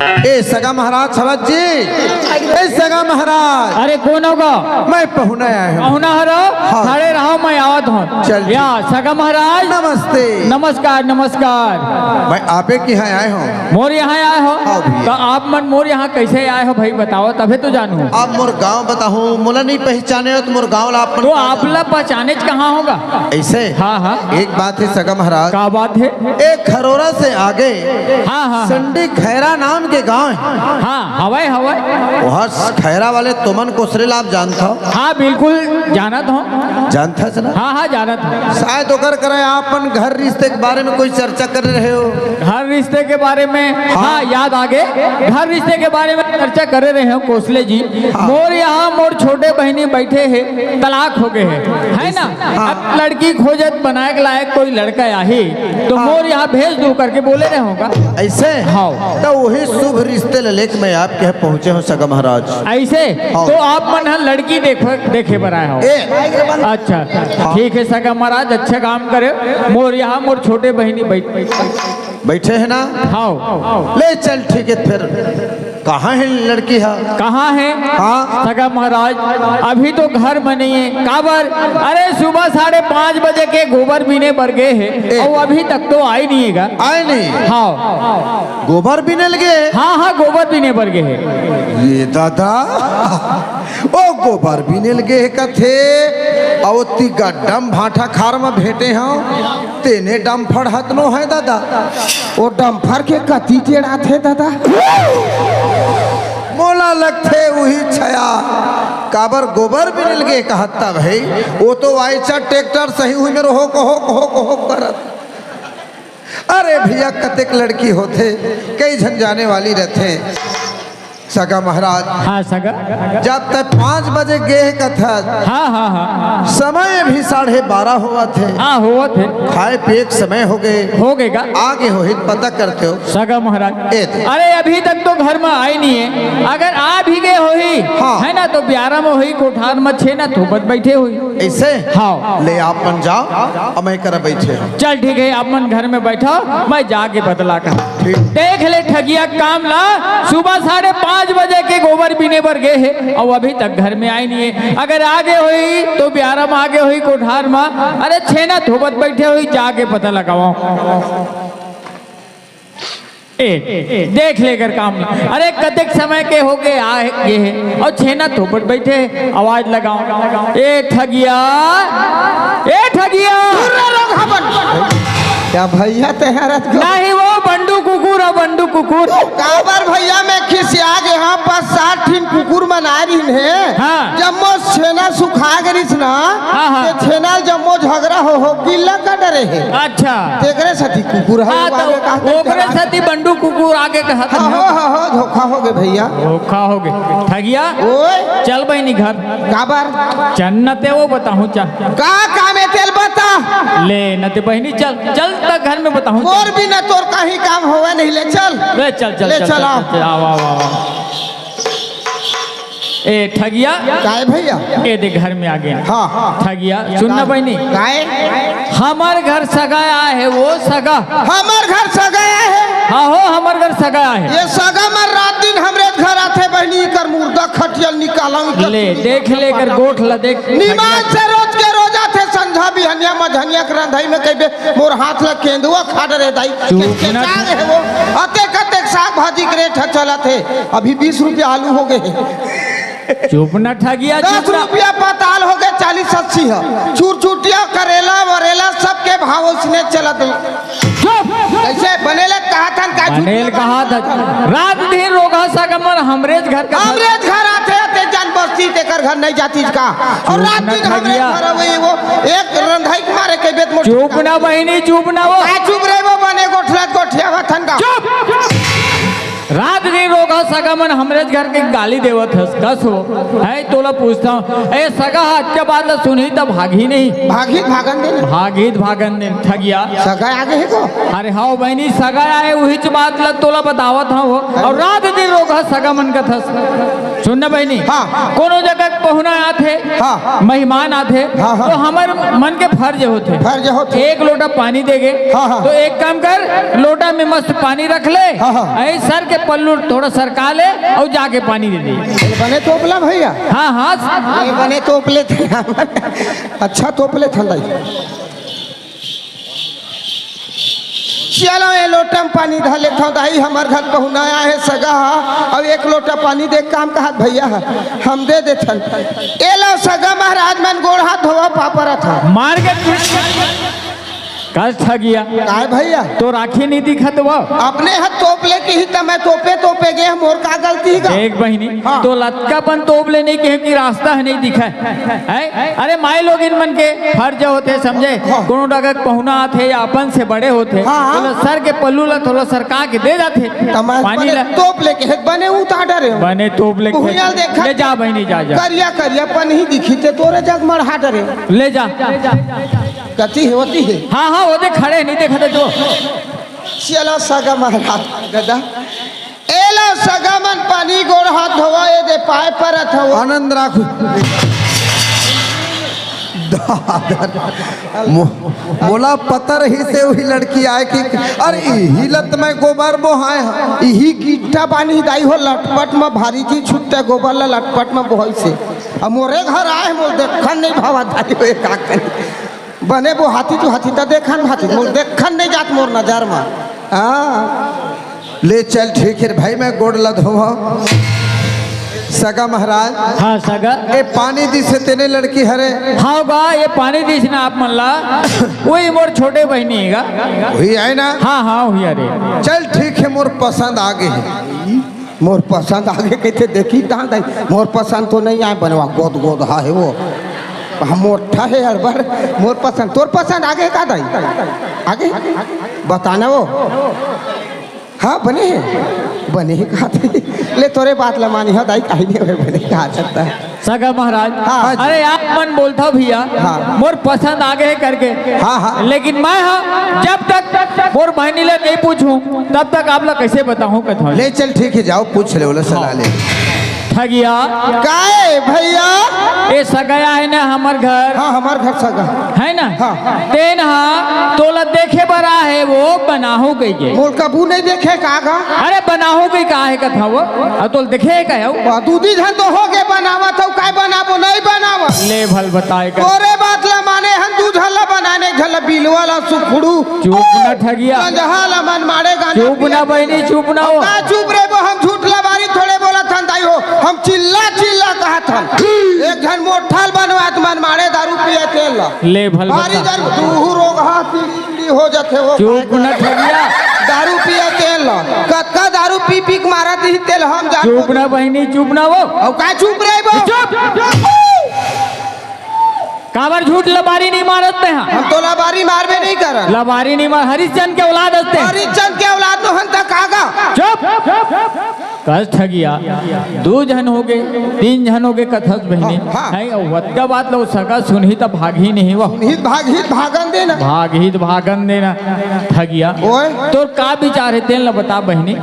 ए सगा महाराज, छवत जी, ए सगा महाराज। अरे कोन होगा? मैं पहुना आय हंव। पहुना हरो? हाँ। खड़े रहो, मैं आवत हंव। चल ठीक। या सगा महाराज। नमस्ते। नमस्कार, नमस्कार। मैं आपे के यहाँ आय हंव। मोर यहाँ आय हो? हाँ भैया। त आप मन मोर यहाँ कइसे आय हो भाई, बताओ, तभे तो जानहूं। आप मोर गांव बताहू, मोला नइ पहिचाने हो त मोर गांव ला आप मन तो का आप जानहू? ला पहचानेच कहाँ होगा? अइसे? हाँ, हाँ। एक बात हे सगा महाराज। का बात हे? एक खरोरा से आगे हाँ, हाँ, हाँ। संडी खैरा नाम के गांव हे। हाँ, हवय, हवय। वहाँ खैरा वाले तुमन कोसरे ला आप जानथव? हाँ, बिल्कुल जानत हंव। जानथस ना? हाँ, हाँ, जानत हंव। शायद ओकर करा आप अपन घर रिश्ते के बारे में कोई चर्चा करे रहे हो। घर रिश्ते के बारे में? हाँ। हाँ, याद आगे। घर रिश्ते के बारे में चर्चा करे रहे हो कोसले जी। हाँ। मोर यहाँ मोर छोटे बहिनी बइठे हे, तलाक हो गे हे, है ना? हाँ। अब लड़की खोजत बनाए के लायक कोई लड़का आही, तो हाँ। मोर यहाँ भेज दू करके बोले रहे होगा। अइसे? हाँ। त वही शुभ रिश्ते ल लेके मैं आपके यहाँ पहुँचे हंव सगा महाराज। अइसे? हाँ। तो आप मन ह लड़की देख, देखे बर आय हो? ए। अच्छा, हाँ। ठीक हे सगा महाराज, अच्छा काम करे। मोर यहाँ मोर छोटे बहिनी बइठ, बइठे हे ना? हाँ। ले चल, ठीक हे, फेर कहाँ हे लड़की ह? कहाँ हे? हाँ। सगा महाराज, अभी तो घर म नइ हे। काबर? अरे, सुबह साढ़े पाँच बजे के गोबर बीने बर गे हे, ए। अउ अभी तक तो आय नइ हे गा। आय नइ? हाँ। गोबर बीने ल गे? हाँ, हाँ, गोबर बीने बर गे हे। ए दादा, ओ गोबर बीने ल गे हे कथे, अउ ओती गड्डम भांठा खार म भेंटे हंव। तेने डम्फर हतनो हे दादा। ओ डम्फर के कति टेढ़ाथे दादा? मोला लगथे उही छया। काबर गोबर बीने ल गे कहत त भाई, ओ तो वाइचा ट्रैक्टर सही हुई में रोहो कहो, कहो, कहो करत। अरे भैया, कतेक लड़की होथे, कई झन जाने वाली रथे। सगा महाराज, हाँ, सगा। जब तक पाँच बजे गे हे कथस, हाँ, हाँ, हाँ। समय भी साढ़े बारह होवत हे। हाँ, होवत हे। खाए पिए के समय हो गे। हो गे गा। आगे होही त पता करते हो। सगा महाराज। ए दे। अरे, अभी तक तो घर म आय नइ हे। अगर आ भी गे होही, हाँ। है ना, तो बियारा म होही, कोठार म छेना थोपत बइठे होही। अइसे? हाँ। ले, आप मन जाव, अउ मैं करा बइठे हंव। चल ठीक हे, आप मन घर में बइठव, मैं जाके बतला कर। ठीक। देख ले ठगिया काम ला, सुबह साढ़े पाँच बजे के गोबर बीने बर गे हे, अउ अभी तक घर में आय नइ हे। अगर आ गे होही तो बियारा म आ गे होही कोठार म, अरे छेना थोपत बइठे होही, जाके पता लगावव। ए, देख ले एकर काम ला। अरे, कतेक समय के हो गे आ गे हे, अउ छेना थोपत बइठे, आवाज लगावव। ए ठगिया, ए ठगिया। दूर रह, रोगहा बन। का भैया तेहर अतको? नहीं, वो बंडू कुकुर हे, बंडू कुकुर। काबर भैया, मैं खिसिया गे हंव, पाँच सात ठिन कुकुर मन आय रिहिन हे। हाँ। जम्मो छेना सुखा गे रिहिस ना, हाँ, हाँ। ये छेना ल जम्मो झगरा हो, हो, गिल्ला कर डरे हे। अच्छा। तेकरे सेती कुकुर हे, हाँ, वो तो आगे कहत ओकरे तेकरे सेती बंडू कुकुर आगे कहत हाँ, हे। हो, हो, हो, धोखा हो गे भैया। धोखा हो गे। ठगिया, ओए। चल बहिनी घर। काबर? चल न ते वो बताहूँ, चल। का काम हे तेला बता? ले न ते बहिनी, चल, चल त घर में बताहूँ, चल। मोर बिना तोर कहीं काम होवे नहीं, ले चल। ले चल, चल, ले चल, चल, चल, आओ। चल, चल, आओ, आओ, आओ। ए ठगिया। काय भैया? ए दे घर में आ गे। हाँ। ठगिया, सुन ना बहिनी। काय? हमर घर सगा आय हे, वो सगा। हमर घर सगा आय हे? हाँ हो, हमर घर सगा आय हे। ये सगा मन रात दिन हमरे घर आथे बहिनी, एकर मुर्दा खटिया ल निकालव, एकर ले, देख ले, एकर गोठ ला देख। निमान से रोज के रोज आथे, संझा बिहनिया मझनिया के रंधई में कहिबे, मोर हाथ ला केंदुआ खा डरे दाई। चुप के ना। चाल हे वो। अतेक अतेक साग भाजी के रेट ह चलत हे, अभी बीस रुपया आलू हो गे हे। चुप ना ठगिया, दस चुप ना। रुपया पताल हो गे, चालीस अस्सी ह। चुरचुटिया, करेला वरेला सबके भाव उसने चलत हे। चुप। कइसे बने ल कहत हन का? झूठ बने ल कहत हन। रात दिन रोगहा सगा मन हमरेच घर का हमरेच घर आथे, ते जान बस्ती तेकर घर नहीं जातिस का? अउ चुप रात ना दिन हमरेच ठगिया। घर अवई वो, एक रंधई के मारे कहिबे त मोर चुप ना बहिनी, चुप ना वो। का चुप रहे वो, बने गोठियावत हन का? चुप। रात दिन रोगहा सगा मन हमरेच घर के गाली देवत हस, कस वो। हे तोला पूछत हंव, ए सगा ह अतका बात ल सुनही त भागही नहीं? भागही त भागन दे ना। भागही त भागन दे, ठगिया। सगा आगे हे को? अरे हव बहिनी, सगा आय हे, उहीच बात ल तोला बतावत हंव वो। अउ रात दिन रोगहा सगा मन कथस। सुन ना बहिनी, हाँ। कोनो जगह पहुना आथे, हाँ। मेहमान आथे, हाँ, हाँ। तो हमर मन के फर्ज होथे। फर्ज होथे। एक लोटा पानी देगे, हाँ, हाँ। तो एक काम कर, लोटा में मस्त पानी रख ले, हाँ, हाँ। ऐ सर के पल्लू थोड़ा सरका ले अउ जाके पानी दे दे। बने तोपला भैया। हाँ, हाँ। ये बने तोपले थे। अच्छा तोपले था दाई। चलो, ए लोटा म पानी धर लेथव दाई, हमर घर पहुना आए हे सगा ह, अउ एक लोटा पानी दे काम कहत भैया ह, हम दे देथन। ए लो सगा महाराज मन गोड़ हाथ धोवा पापरत ह। मार के कस ठगिया। काय भैया? तो राखी नहीं दिखत वो। अपने ह तोप ले किही त मैं तोपे तोपे गे, मोर का गलती गा? देख बहिनी, हाँ। तो लतका पन तोप ले नहीं कहे कि रास्ता ह नहीं दिखय। हैं? अरे माई लोगिन मन के फर्ज होथे, समझे? हाँ। कोनो डगर पहुना आथे या अपन से बड़े होथे, हाँ। तो सर के पल्लू ला थोड़ा सरका के दे जाथे। त मैं पानी बने ला। तोप लेके हे, बने उतार डरे हो। बने तोप लेके। उहियाल देखा। ले जा बहिनी, जा, जा। करिया, करिया पनही दिखी ते तोरे जग मढ़ा डरे। ले जा। गति हे, होती हे। हाँ, हाँ, वो देख खड़े हे, नहीं देखा तो। चलो सगा महाराज, दादा। ए लो सगा मन पानी गोड़ हाथ धोवा, ए दे पाय परत हव। आनंद राखू। दादा, मो-, मोला पता रहिस हे उही लड़की आय कि, अरे इही लत मैं गोबर बोहाय हँव। इही गिट्टा बानी दाई हो लटपट म भारी जी छुट्टा गोबर ला लटपट म बोहाइस हे। अब मोरे घर आय मोर देखन नहीं भावा दाई हो का करी। बने बोहातिस त हातिस त देखन भातिस, मोर देखन नहीं जात मोर नजर म। हाँ। ले चल ठीक हे भाई, मैं गोड़ ला धोवा। सगा महाराज। हाँ, सगा। ए पानी दिस हे तेने लड़की हरे। हाँ गा, ए पानी दिस ना आप मन ला। वही मोर छोटे बहिनी हे गा। वही आय ना? हाँ, हाँ, वही अरे। चल ठीक हे, मोर पसंद आगे हे। मोर पसंद आगे कहिथे, देखी तहाँ दाई, मोर पसंद तो नहीं आय, बनवा गोद गोद हा हे वो। हम मोटा हे हर बार, मोर पसंद, तोर पसंद आगे का दाई? आगे? बताना वो। हाँ, बने हे। बने हे कहा थे। ले तोरे बात ला मानी, हाँ दाई, काहे नहीं होय, बने कहा सकता है। सगा महाराज, हाँ। अरे आप मन बोलथव भैया, हाँ। मोर पसंद आगे हे करके। हाँ, हाँ। लेकिन मैं हा जब तक मोर बहिनी ला नहीं पूछूं, तब तक आप ला कैसे बताऊं कथा? ले चल ठीक हे, जाओ पूछ ले, ओला सलाह ले। ठगिया। काय भैया? ए सगा हे ना हमर घर। हाँ, हमर घर सगा। हे ना? हाँ। तेन हा तोला देखे बर आहे, वो बनाहू कहिके। मोर कभू नहीं देखे का गा? अरे बनाहू कहिके का हे कथा वो? अब तोला देखे का हे वो? वाह, दू दी झन तो हो गे बनावत हव, काय बनाबो, नहीं बनावत। ले भल बताए कर। तोरे बात ला माने हन, दू झन ला बनाने, एक झन ला बिलवा ला सुखड़ू। चुप ना ठगिया। गंजहा ला मन मारे गांजा चुप ना पिए। बहिनी, चुप ना हो। का चुप रे वो, हम झूठ लबारी थोड़े बोलत हन दाई हो, हम चिल्ला चिल्ला कहत हन। एक झन मोठा ल बनवात मन मारे दारू पिए तेल ला। ले भल भारी बता। दारू, दूहू रोगहा पीली पीली हो जाथे वो। चुप ना ठगिया। दारू पिए तेल ला। कतका दारू पी पी के मारत ही तेल हम जान चुप ना बहिनी, चुप ना वो। अउ का चुप रे वो? चुप। काबर झूठ लबारी नहीं मारत ते हा? हम तो लबारी मारबे नहीं करन। लबारी नहीं मार, हरिश्चंद के औलाद हस ते। हरिश्चंद के औलाद तो हन त कागा। चुप। कस ठगिया, दू झन हो गे, तीन झन हो गे कथस बहिनी। हाँ, हाँ। हैं, अउ वतका बात लो सगा सुनही त भागही नहीं वो। सुनही त भागही त भागन दे ना। भागही त भागन दे ना। ठगिया। ओए। तोर का विचार हे तेन ला बता बहिनी।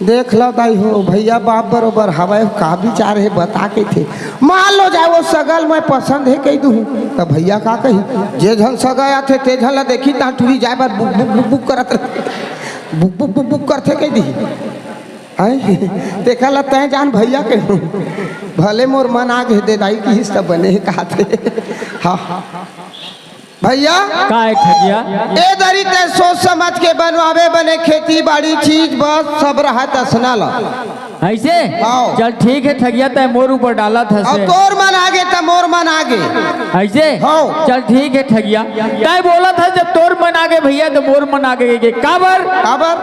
देख लो दाई हो, भैया बाप बरोबर हवय, का विचार हे बता कहिथे। मान लो जाए वो सगा ल मैं पसंद हे कहि दूहूँ, त भैया का कही? जे झन सगा आथे, ते झन ला देखही, तहाँ टूरी जाए बर बुक, बुक, बुक, बुक करत रहे। बुक, बुक, बुक, बुक करथे कहि दिही। हैं? तेखर ला तैं जान भैया कहि दूहूँ। भले मोर मन आगे दे दाई किहिस त बने हे कहाथे। हाँ। भैया, का हे ठगिया? ए दरी तैं सोच समझ के बनवाबे बने, खेती बाड़ी चीज बस सब रहत असना ला। अइसे? हाँ। चल ठीक हे ठगिया, तैं मोर ऊपर डालत हस। अउ तोर मन आगे त मोर मन आगे। अइसे? हाँ। चल ठीक हे ठगिया, तैं बोलत हस जब तोर मन आगे भैया त मोर मन आगे के काबर? काबर?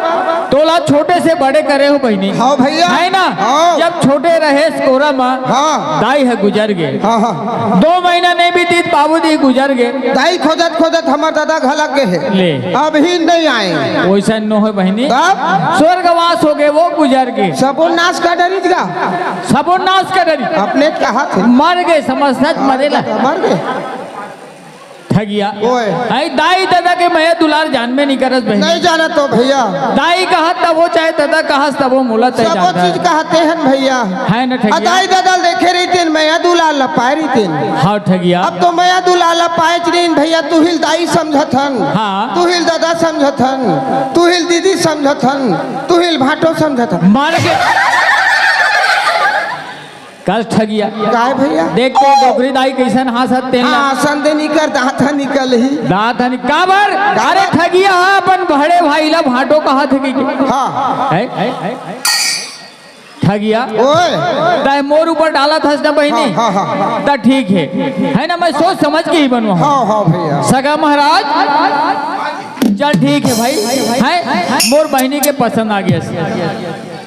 तोला छोटे से बड़े करे हो बहिनी। हाँ भैया। हे ना? हाँ। जब छोटे रहेस कोरा म, हाँ। दाई ह गुजर गे। हाँ, हाँ। दो महीना नहीं बीतिस बाबूजी गुजर गे। दाई खोजत खोजत हमर दादा घलक गे हे। ले। अभी नहीं आए। वइसन नो हे बहिनी। तब? स्वर्गवास हो गे, वो गुजर गे। सबो नाश कर डरिस गा। सबो नाश कर डरिस। अपने कहा थे। मर गे, समझ सच मरे ला। मर गे। ठगिया। ओए। अई दाई ददा के मया दुलार जानबे नइ करस बहिनी। नइ जानत हो भइया। दाई कहस तभो चाहे ददा कहस तभो मोला तैं सब जानत चीज हस। कहते हन भइया। हे न ठगिया? अ दाई ददा ल देखे रहितेन, मया दुलार ल पाय रहितेन। हाँ ठगिया। अब तो मया दुलार ल पायच नइ हन भइया, तुही ल दाई समझत हन। हाँ। तुही ल ददा समझत हन, तुही ल दीदी समझत हन, तुही ल भांटो समझत हन। मार के कस ठगिया। काय भइया? देख तो डोकरी दाई कइसन हाँसत तेन ला। हाँ, हाँसन दे नइ कर, दांत ह निकलही। दांत ह नि-, काबर? काबर? अरे ठगिया ह अपन बड़े भाई ला भांटो कहत हे कि। हाँ। हे? ठगिया। ओए। तैं मोर ऊपर डालत हस ना बहिनी। हाँ, हाँ, हाँ। त ठीक हे। हे ना, मैं सोच समझ के ही बनवाहूँ। हाँ, हाँ भइया। सगा महाराज। चल ठीक हे भाई। हे? मोर बहिनी के पसंद आ गे।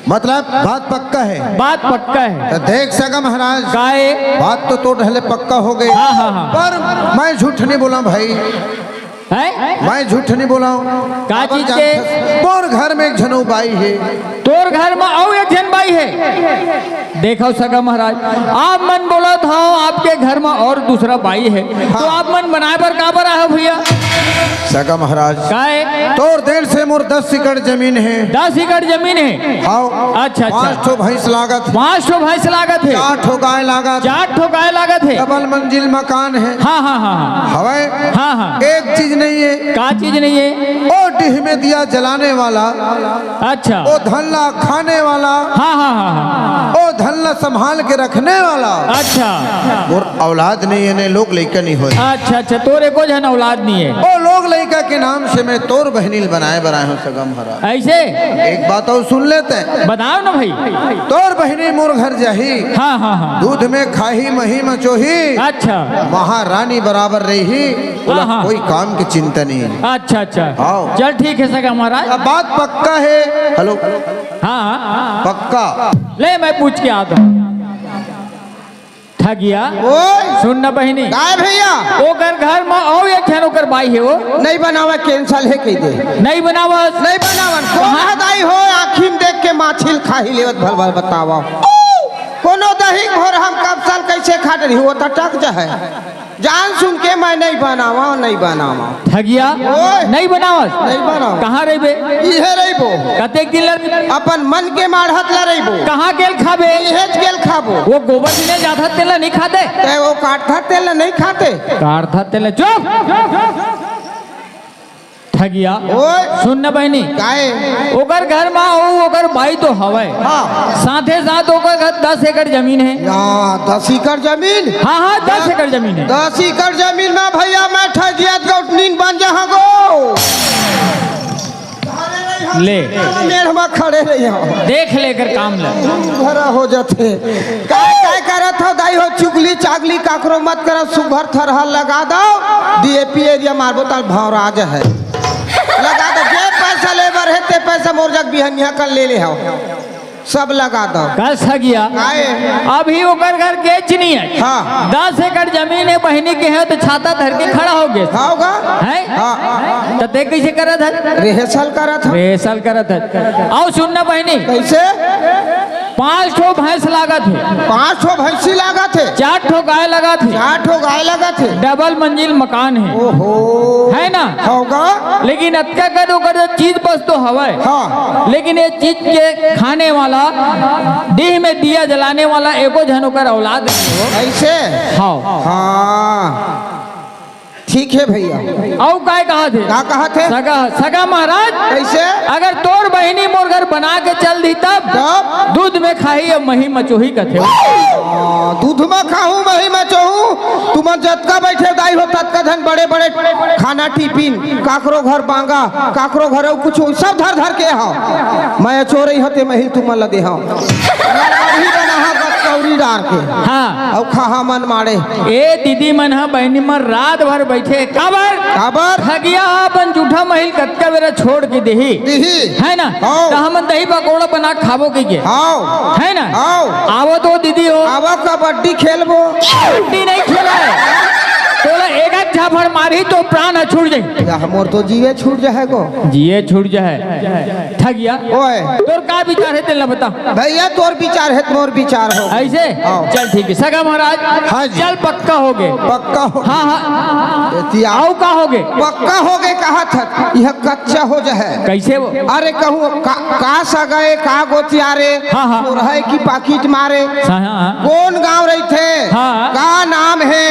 मतलब बात पक्का हे। बात पक्का हे। त देख सगा महाराज, काय? बात तो तोर ढले पक्का हो गे। हाँ, हाँ, हाँ। पर मैं झूठ नइ बोलंव भाई। हे? मैं झूठ नइ बोलंव। का चीज के? मोर घर में एक झन अउ बाई हे। तोर घर में अउ एक झन बाई हे। देखव सगा महाराज, आप मन बोलत हव आपके घर में अउ दूसरा बाई हे, हाँ। त आप मन बनाय बर काबर आय हव भइया? सगा महाराज, काय? तोर देन से मोर दस एकड़ जमीन हे। दस एकड़ जमीन हे? हाँ। अच्छा, अच्छा। पाँच ठो भैंस लागत हे। पाँच ठो भैंस लागत हे। चार ठो गाय लागत हे। चार ठो गाय लागत हे। डबल मंजिल मकान हे। हाँ, हाँ, हाँ, हाँ। हवय? हाँ, हाँ। एक चीज नइ हे। का चीज नइ हे? ओ डीह में दिया जलाने वाला। अच्छा। ओ धन ला खाने वाला। हाँ, हाँ, हाँ, हाँ। ओ धन ला संभाल के रखने वाला। अच्छा। मोर औलाद नइ हे, ने लोग लइका नइ होय। अच्छा, अच्छा, तोर एको झन औलाद नइ हे। ओ लोग लइका के नाम से मैं तोर बहिनी ल बनाय बर आय हंव सगा महाराज। अइसे? एक बात अउ सुन ले तैं। बताव ना भाई। तोर बहिनी मोर घर जाही। हाँ, हाँ, हाँ। दूध में खाही, मही मचोही। अच्छा। महारानी बराबर रही। ओला हाँ, हाँ। कोई काम के चिंता नइ हे। अच्छा, अच्छा। हाँ। चल ठीक हे सगा महाराज। अब बात पक्का हे। हेलो। हाँ, हाँ। पक्का। ले मैं पूछ के आत हंव। ठगिया। ओए। सुन ना बहिनी। काय भइया? ओकर घर म अउ एक झन ओकर बाई हे ओ। नइ बनावय, cancel हे कहि दे। नइ बनावस। नइ बनावन। कहाँ? कोन ह दाई हो, आँखी म देख के माछी ल खाही लेवत भल भल बतावव। कोनो दही घोर हम कब साल कइसे खा डरही, ओ त टक जाहय। जान सुन के मैं नइ बनावंव, नइ बनावंव। ठगिया, ओए। नइ बनावस? नइ बनावंव। कहाँ रहिबे? इहे रहिबो। कतेक दिन ल? अपन मन के माढ़त ल रहिबो। कहाँ के ल खाबे? इहेच के ल खाबो। ओ गोबर बिने जाथस तेला नइ खाते? तैं ओ काटथस तेला नइ खाते? काटथस तेला, चुप! ठगिया। ओए। सुन न बहिनी। काय? ओकर घर म अउ ओकर बाई तो हवय। हाँ। साथे साथ ओकर घर दस एकड़ जमीन हे। या, दस एकड़ जमीन? हाँ, हाँ, दस एकड़ जमीन हे। दस एकड़ जमीन म भइया मैं ठगिया गौटनीन बन जाहूँ गो। ले। मेड़ म खड़े रहिहूँ। देख ले एकर काम ल। भरा हो जाथे। काय, काय करत हव दाई हो, चुगली चागली काकरो मत करव, सुघर थरहा लगा दव, डीएपी यूरिया मारबो त भौंरा जाहय। लगा दव, जे पैसा ले बर हे ते पैसा मोर जग बिहनिया कन ले ले हव, सब लगा दव। कस ठगिया। काय? अभी ओकर घर गेच नइ हे। हाँ। दस एकड़ जमीन हे, बहिनी के हे त छाता धर के खड़ा हो गे। हाँ, होगा। हे? हाँ। त तैं कइसे करत हस? rehearsal करत हंव। rehearsal करत हस। अउ सुन न बहिनी। कइसे? पाँच ठो भैंस लागत हे। पाँच ठो भैंसी लागत हे। चार ठो गाय लागत हे। चार ठो गाय लागत हे। डबल मंजिल मकान हे। ओहो। हे ना? होगा। लेकिन अतका कन ओकर चीज बस तो हवय। हाँ। लेकिन ये चीज के खाने वाला, डीह में दिया जलाने वाला एको झन ओकर औलाद नइ हे। अइसे? हाँ। हाँ। ठीक हे भइया। अउ काय कहत हे? का कहत हे? सगा, सगा महाराज। कइसे? अगर तोर बहिनी मोर घर बना के चल दिही तब? तब? दूध में खाही अउ मही मचोही कथे। हाँ, दूध म खाहूँ, मही मचोहूँ। तुमन जतका बइठे दाई हो, ततका झन बड़े बड़े खाना टिफिन, काकरो घर बांगा, काकरो घर अउ कुछु, सब धर धर के हव। मैं अचोरई हंव ते मही ल तुमन ल देहूँ। मरबरही बनाहूँ बस कौड़ी डार के। हाँ। अउ खाहा मन माड़े। ए दीदी मन ह बहिनी मन रात भर बइठे। काबर? काबर? ठगिया ह अपन जूठा मही ल कतका बेरा छोड़ के देही। देही। हे ना? हाँ। त हमन दही पकौड़ा बना के खाबो कहिके। हाँ। हे ना? हाँ। आवत हो दीदी हो। आवा कबड्डी खेलबो। कबड्डी नइ खेलय। तोला एक आध झापड़ मारही तो प्राण ह छूट जाही। या मोर तो जीवे छूट जाहे गो। जीवे छूट जाहे। ठगिया, ओए। तोर का विचार हे, तेला बता। भैया, तोर विचार हे त मोर विचार हो। अइसे? हाँ। चल ठीक हे। सगा महाराज, हाँ जी। चल पक्का होगे। पक्का हो। हाँ, हाँ। एती आ- अउ का होगे? पक्का होगे कहा था, यह कच्चा हो जाहे। कइसे वो? अरे कहूँ का, का सगा ए, का गोतियार ए, हाँ, हाँ। तोर हे कि पाकिट मारे? हाँ, हाँ, हाँ। कोन गाँव रहिथे? हाँ। का नाम हे?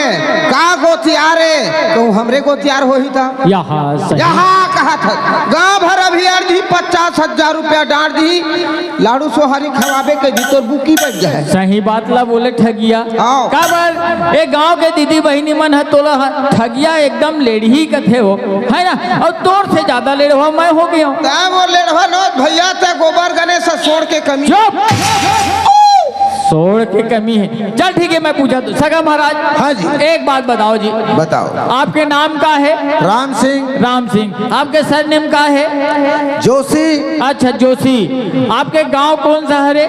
का गोतियार ए? कहूँ हमरे गोतियार होही त? यहाँ सही। यहाँ कहा था, गाँव भर अभी अर्धी पचास हजार रुपया डार दिही, लाडू सोहारी खवाबे के जी तोर बुकी बन जाहे। सही बात ला बोले ठगिया। हाँ। काबर ए गाँव के दीदी बहिनी मन ह तोला ह-, ठगिया एकदम लेड़ही कथे हो, हे ना? अउ तोर से जादा लेड़वा मैं हो गे हँव। तैं वो लेड़वा नोहे भैया, तैं गोबर गनेस सोंड़ के कमी। चुप! सोंड़ के कमी हे। चल ठीक हे, मैं पूछत हँव सगा महाराज। हाँ जी। एक बात बताओ जी। बताओ। आपके नाम का हे? राम सिंह। राम सिंह। आपके सरनेम का हे? जोशी। अच्छा, जोशी। आपके गाँव कोन सा हरे?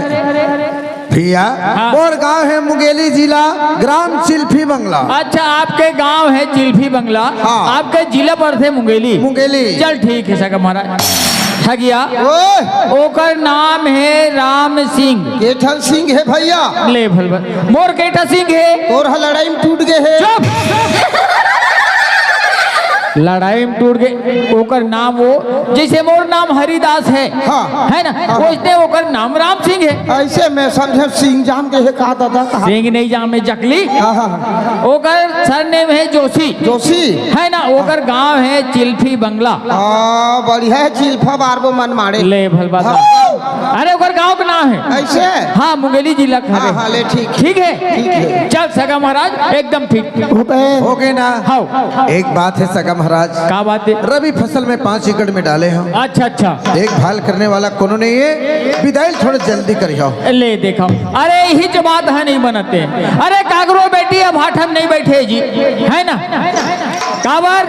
भैया, हाँ। मोर गाँव हे मुंगेली जिला, ग्राम चिल्फी बंगला। अच्छा, आपके गाँव हे चिल्फी बंगला, हाँ। आपके जिला परथे मुंगेली। मुंगेली। चल ठीक हे सगा महाराज। ठगिया, ओए। ओकर नाम हे राम सिंह। के ठन सिंह हे भैया? ले भलवा, मोर के ठा सिंह हे? तोर ह लड़ाई में टूट गे हे। चुप! लड़ाई में टूट गे, ओकर नाम वो, जइसे मोर नाम हरिदास हे, हाँ। हे ना? हाँ। वइसने ओकर नाम राम सिंह हे। अइसे मैं समझेंव सिंह जाम गे हे का दादा, कहा? सिंह नइ जामे, जकली। हाँ, हाँ, हाँ। ओकर सरनेम हे जोशी। जोशी। हे ना? ओकर गाँव हे चिल्फी बंगला। हाँ, बढ़िया हे, चिल्फा बारबो मन माड़े। ले भलवा। हाँ। अरे, ओकर गाँव के नाम हे। अइसे? हाँ, मुंगेली जिला के हरे। हाँ, हाँ, ले, ठीक। ठीक हे? ठीक हे। चल, सगा महाराज, एकदम ठीक। होगे ना? हाँ। एक बात हे सगा महाराज। का बात हे? रबी फसल में पाँच एकड़ में डाले हँव। अच्छा, अच्छा। देखभाल करने वाला कोनो नइ हे, बिदाई ल थोड़ा जल्दी करिहव। ले देखव, अरे इहीच बात ह नइ बनत हे। अरे काकरो बेटी अब भाठम नइ बइठे जी, हे ना? काबर?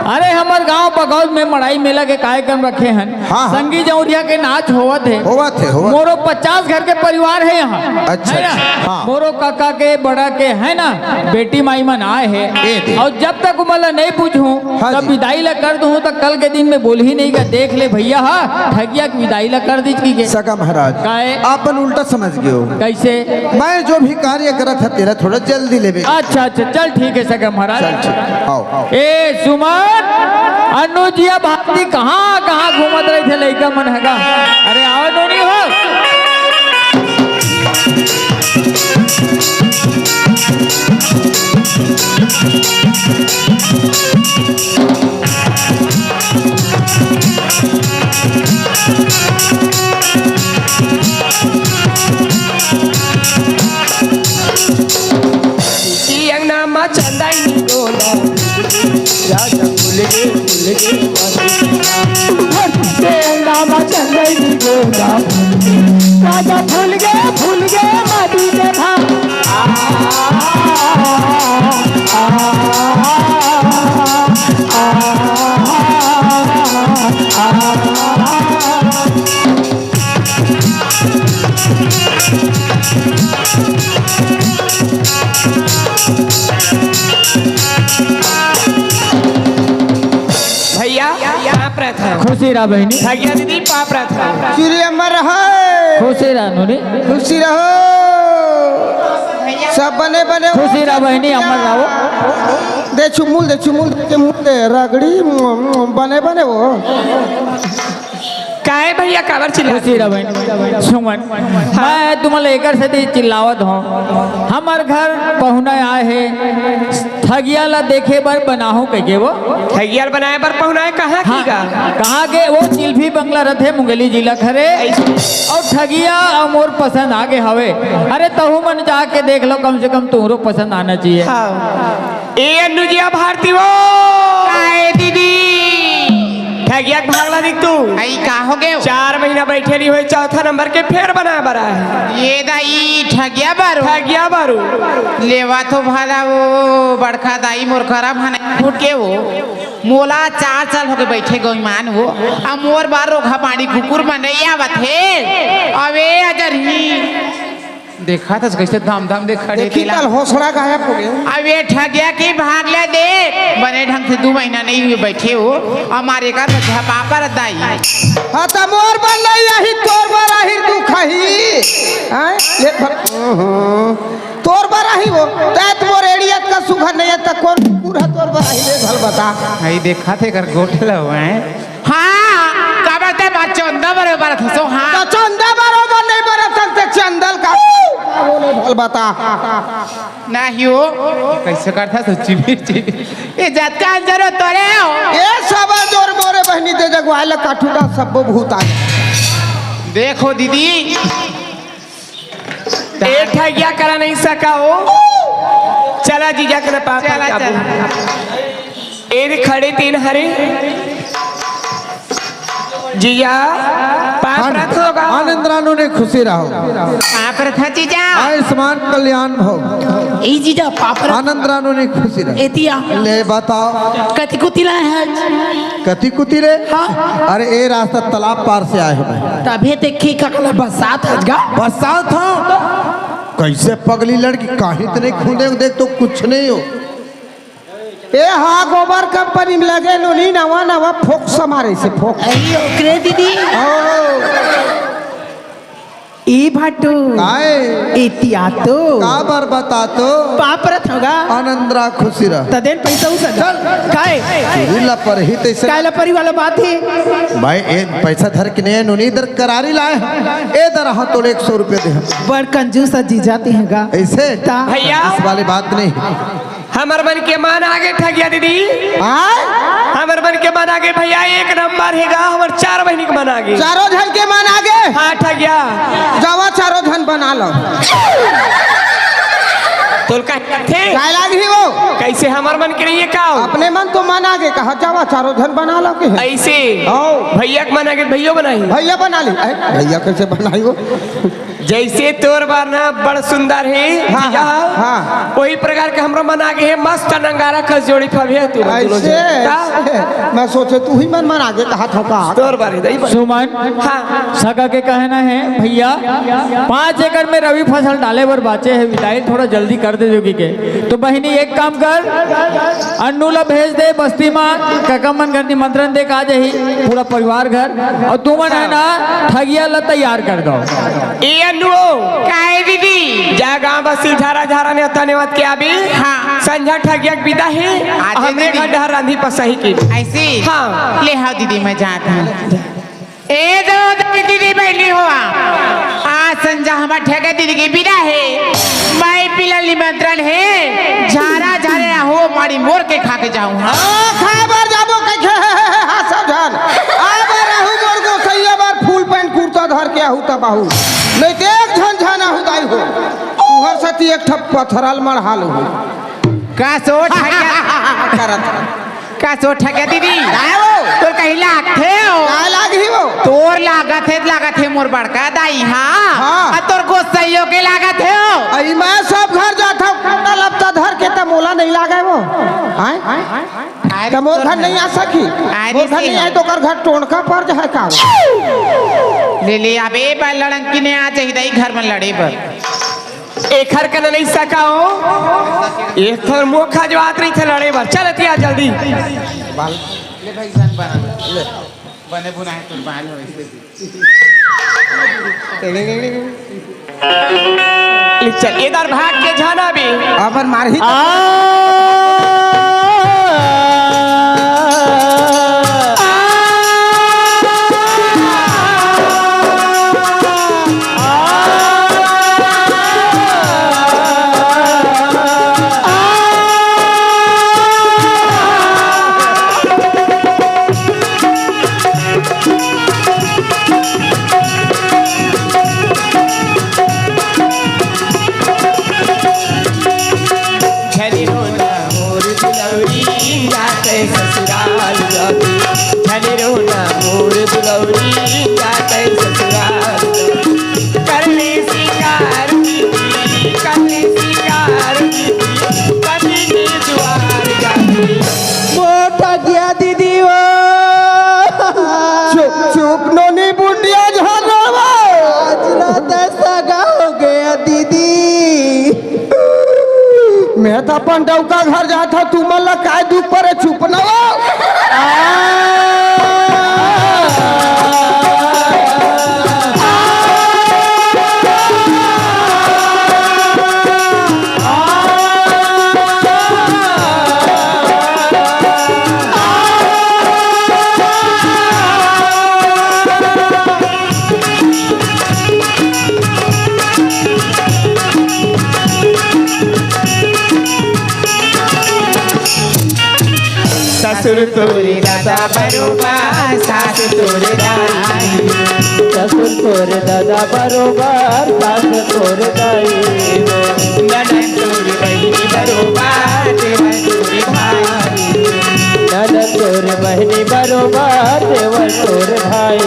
अरे हमर गाँव बगौद में मड़ई मेला के कार्यक्रम रखे हन। हाँ, हाँ। संगी जौरिया के नाच होवत हे। होवत हे, होवत। मोरो पचास घर के परिवार हे यहाँ। अच्छा, हे ना? अच्छा, हाँ। मोरो काका के, बड़ा के, हे ना, बेटी माई मन आए हे। ए दे। अउ जब तक ओमन ला नइ पूछहूँ, हाँ तब जी। बिदाई ला कर दूँ, त कल के दिन में बोलही नहीं का, देख ले भैया, हाँ, ठगिया के बिदाई ला कर दीस कहिके। सगा महाराज, काहे? आप मन उल्टा समझ गे हो। कइसे? मैं जो भी कार्य करत हँव, तेला थोड़ा जल्दी लेबे। अच्छा, अच्छा, चल ठीक हे सगा महाराज। चल ठीक, आओ। ए सुमन, अनुजिया भारती कहाँ, कहाँ घूमत रहिथे लइका मन ह गा? अरे आओ नोनी हो। अंगना मा चंदाई गोंदा, राजा फूल गे, फूल गे, अंगना मा चंदाई गोंदा, राजा फूल गे, फूल गे, माटी के भाव। आ, आ, आ, आ, आ, आ, आ। भैया, पाँव परत हँव। खुशी रहा बहिनी। ठगिया दीदी, पाँव परत हँव। चिरे अमर रहो। खुशी रहा नोनी। खुशी रहो। सब बने बने हो। खुशी रहा बहिनी, अमर रहो। दे चुमुल, दे चुमुल, दे चुमुल, दे रगड़ी, बने बने हो। काहे भैया, काबर चिल्लात? खुशी रहा बहिनी। सुमन, हाँ। मैं तुमन ला एकर सेती चिल्लावत हँव। हमर घर पहुना आए हे, ठगिया ला देखे बर बनाहूँ कहिके वो। ठगिया ला बनाए बर पहुना आए, कहाँ हाँ, की गा? कहाँ के वो चिल्फी बंगला रथे मुंगेली जिला के हरे। अइसे। अउ ठगिया अउ मोर पसंद आगे हवे। अरे तहू मन जाके देख लो, कम से कम तुहरो पसंद आना चाहिए। हाँ। ए अनुजिया भारती वो। काहे दीदी? ठगिया के भाग ला दिख तू। अई का हो गे? चार महीना बइठे नइ होय, चौथा नंबर के फेर बनाए बर आए। ए दाई, ठगिया बारू? ठगिया बारू। लेवा तो भला वो बड़का दाई मोर करा भाना फूट के वो। मोला चार साल होगे बइठे गो ईमान वो। अब मोर बर रोगहा पानी कुकुर मन नइ आवत हे। अबे अजरही। देखा था कैसे धम धम दे खड़े देखी तेला। कल होसड़ा गायब हो गया। अब ये ठगिया की भाग ले दे, बने ढंग से दू महीना नहीं हुए बैठे हो, हमारे का झपा पर दाई। हाँ, त मोर बर नहीं आही, तोर बर आही दुख ही। हैं? ले भर, हम्म। तोर बर आही वो, तैं त मोर एड़ियत का सुघर नहीं है, त कौन कुकुर है तोर बर आही, ले भल बता। भाई देखा थे कर गोठला हुआ है। हाँ, काबर ते बार चंदा बरोबर थसो, हाँ। त चंदा बरोबर नहीं बरत ते चंदल का बोले भल बता। नहीं हो, कैसे करता सच्ची में? ये जात का अंजर हो तोरे हो। ये सब जोर मोरे बहनी दे जगवाए ल काठू का सब्बो भूत आ। देखो दीदी, ए ठगिया करा नहीं सका हो। चला जीजा के न पापा चला, काबू। चला। ए रे खड़े तीन हरे। जीजा, पाप आन-, रथ होगा। आनंद रानू ने खुशी रहो। पाप रथ जीजा। आयुष्मान कल्याण भव। ए जीजा, पाप रथ। आनंद रानू ने खुशी रहो। एतिया। ले बताओ। कति कुतिला है आज? कति कुतिले? हाँ। अरे ए रास्ता तालाब पार से आए हो मैं। तभे देखी का कल बरसात है गा। बरसात था। कैसे पगली लड़की, काहे इतने खूंदे, देख तो कुछ नहीं हो। ए हाँ, गोबर कंपनी में लगे नोनी, नवा नवा फोक समारे से फोक। अरे ओकरे दीदी। ओ। ई भाटू। काय? एतिया तो। काबर बता तो? पाप रथ होगा। आनंद रहा, खुशी रह। तदेन पैसा उसा चल। काय? चोरी ला पर ही तैसे। काय ला परी वाला बात है? भाई, ए पैसा धर के नहीं, नोनी इधर करारी लाए हम। ए दर हाँ तोले एक सौ रुपये दे हम। बड़ कंजूस जीजा ते हैगा। ऐसे? ता। भैया। इस वाली बात नहीं। हमर मन के मन आगे ठगिया दीदी। हाँ? हमर मन के मन आगे भैया, एक नंबर हेगा, हमर चार बहिनी के मन आगे। चारों झन के मन आगे? हाँ ठगिया। जावा चारों झन बना लो। तोल का थे? काय लाग ही वो? कैसे हमर मन के नहीं है का हो? अपने मन तो मन आगे कहा, जावा चारों झन बना लो के है। ऐसे? आओ। भैया के मन आगे भैया बनाई। भैया बना ली। अरे, भैया कैसे बनाई वो? जैसे तोर बार ना बड़ सुंदर है, हाँ, भैया, हाँ, हाँ। वही प्रकार के हमरो मन आगे है, मस्त नंगारा कस जोड़ी फबिया तू मन दोनों ऐसे, जन। का? ऐसे। मैं सोचे तू ही मन मन आगे कहा था का? तोर बार है, दही बार। सुमन, हाँ। सगा के कहना है, भैया, पाँच एकड़ में रवि फसल डाले बर बाचे है, विदाई थोड़ा जल्दी कर दे जोगी के। तो बहिनी एक काम कर, अन्नू ला भेज दे बस्ती मा, कका मन घर निमंत्रण दे के आ जाही, पूरा परिवार घर। अउ तुमन है ना, ठगिया ला तैयार कर दो। ए अन्नू। काय दीदी? जा गांव बस्ती झारा झारा नेवता नेवत के आबे। हाँ। संझा ठगिया के विदा हे। आजे हमने दीदी। घर डहर रांधी पसही के। ऐसे? हाँ। ले हाव दीदी, मैं जात हूँ। ए दो दीदी बहिनी हो, आज संझा हमर ठगिया दीदी के विदा हे। माई पिला निमंत्रण हे, झारा झारे आहो, माड़ी मोर के खा के जाहूँ। हाँ, खाए बर जाबो कहिके, हाँ, सब झन। अब रहू मोर गोसैया बर फुल पैंट कुर्ता धर के आहू तब आहू। नहीं तो एक झन झन आहू दाई हो। तुहर सती एक ठप पथरल मड़हाल हो। का सोच है क्या? करत। का सोच है क्या दीदी? काय वो? तोर कहीं लागथे हो? काय लागही वो? तोर लागत हे, लागत हे मोर बड़का दाई, हाँ। हाँ। आ तोर गोसैयो के लागत हे हो। अई मैं सब घर जात हूँ, कपड़ा लत्ता धर के, त मोला नहीं लागे वो। आय? त मोर घर नहीं आ सकी। अरे मोर घर से नहीं आए तो ओकर घर टोंका पर जाए का? ले ले, अबे बा लड़ंकी ने आ जाही दाई घर में लड़े बर। एखर कना नहीं सका हो, एखर मोखा जो आत रही थे लड़े बर। चल तिया जल्दी। बाल, ले भाई जान बना, ले। बने बुनाए तोर बाल हो ऐसे। ले चल, इधर भाग के जाना भी। अपन मारही। आ अपन डौका घर जात हव, तुमन ला काय दुख परे, चुप न हो। ससुर तोरे दादा बरोबर, सास तोरे दाई। ससुर तोरे दादा बरोबर, सास तोरे दाई। ननद तोरे बहिनी बरोबर, देवर तोरे भाई। ननद तोरे बहिनी बरोबर, देवर तोरे भाई।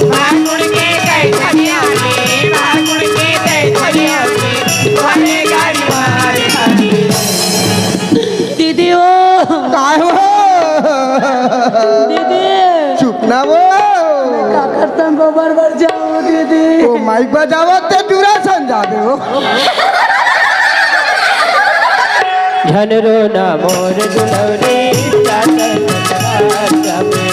फागुन के दै धनिया रे, फागुन के दै धनिया रे, भले गाड़ी मारे खाली। दीदी हो। काय हो? दीदी। चुप ना वो। का करतन गोबर बर जाओ दीदी। ओ माइक बजावत ते दूरा सन जाबे हो। झन रोना मोर दुलौरी, चाचा ससुराल जाबे।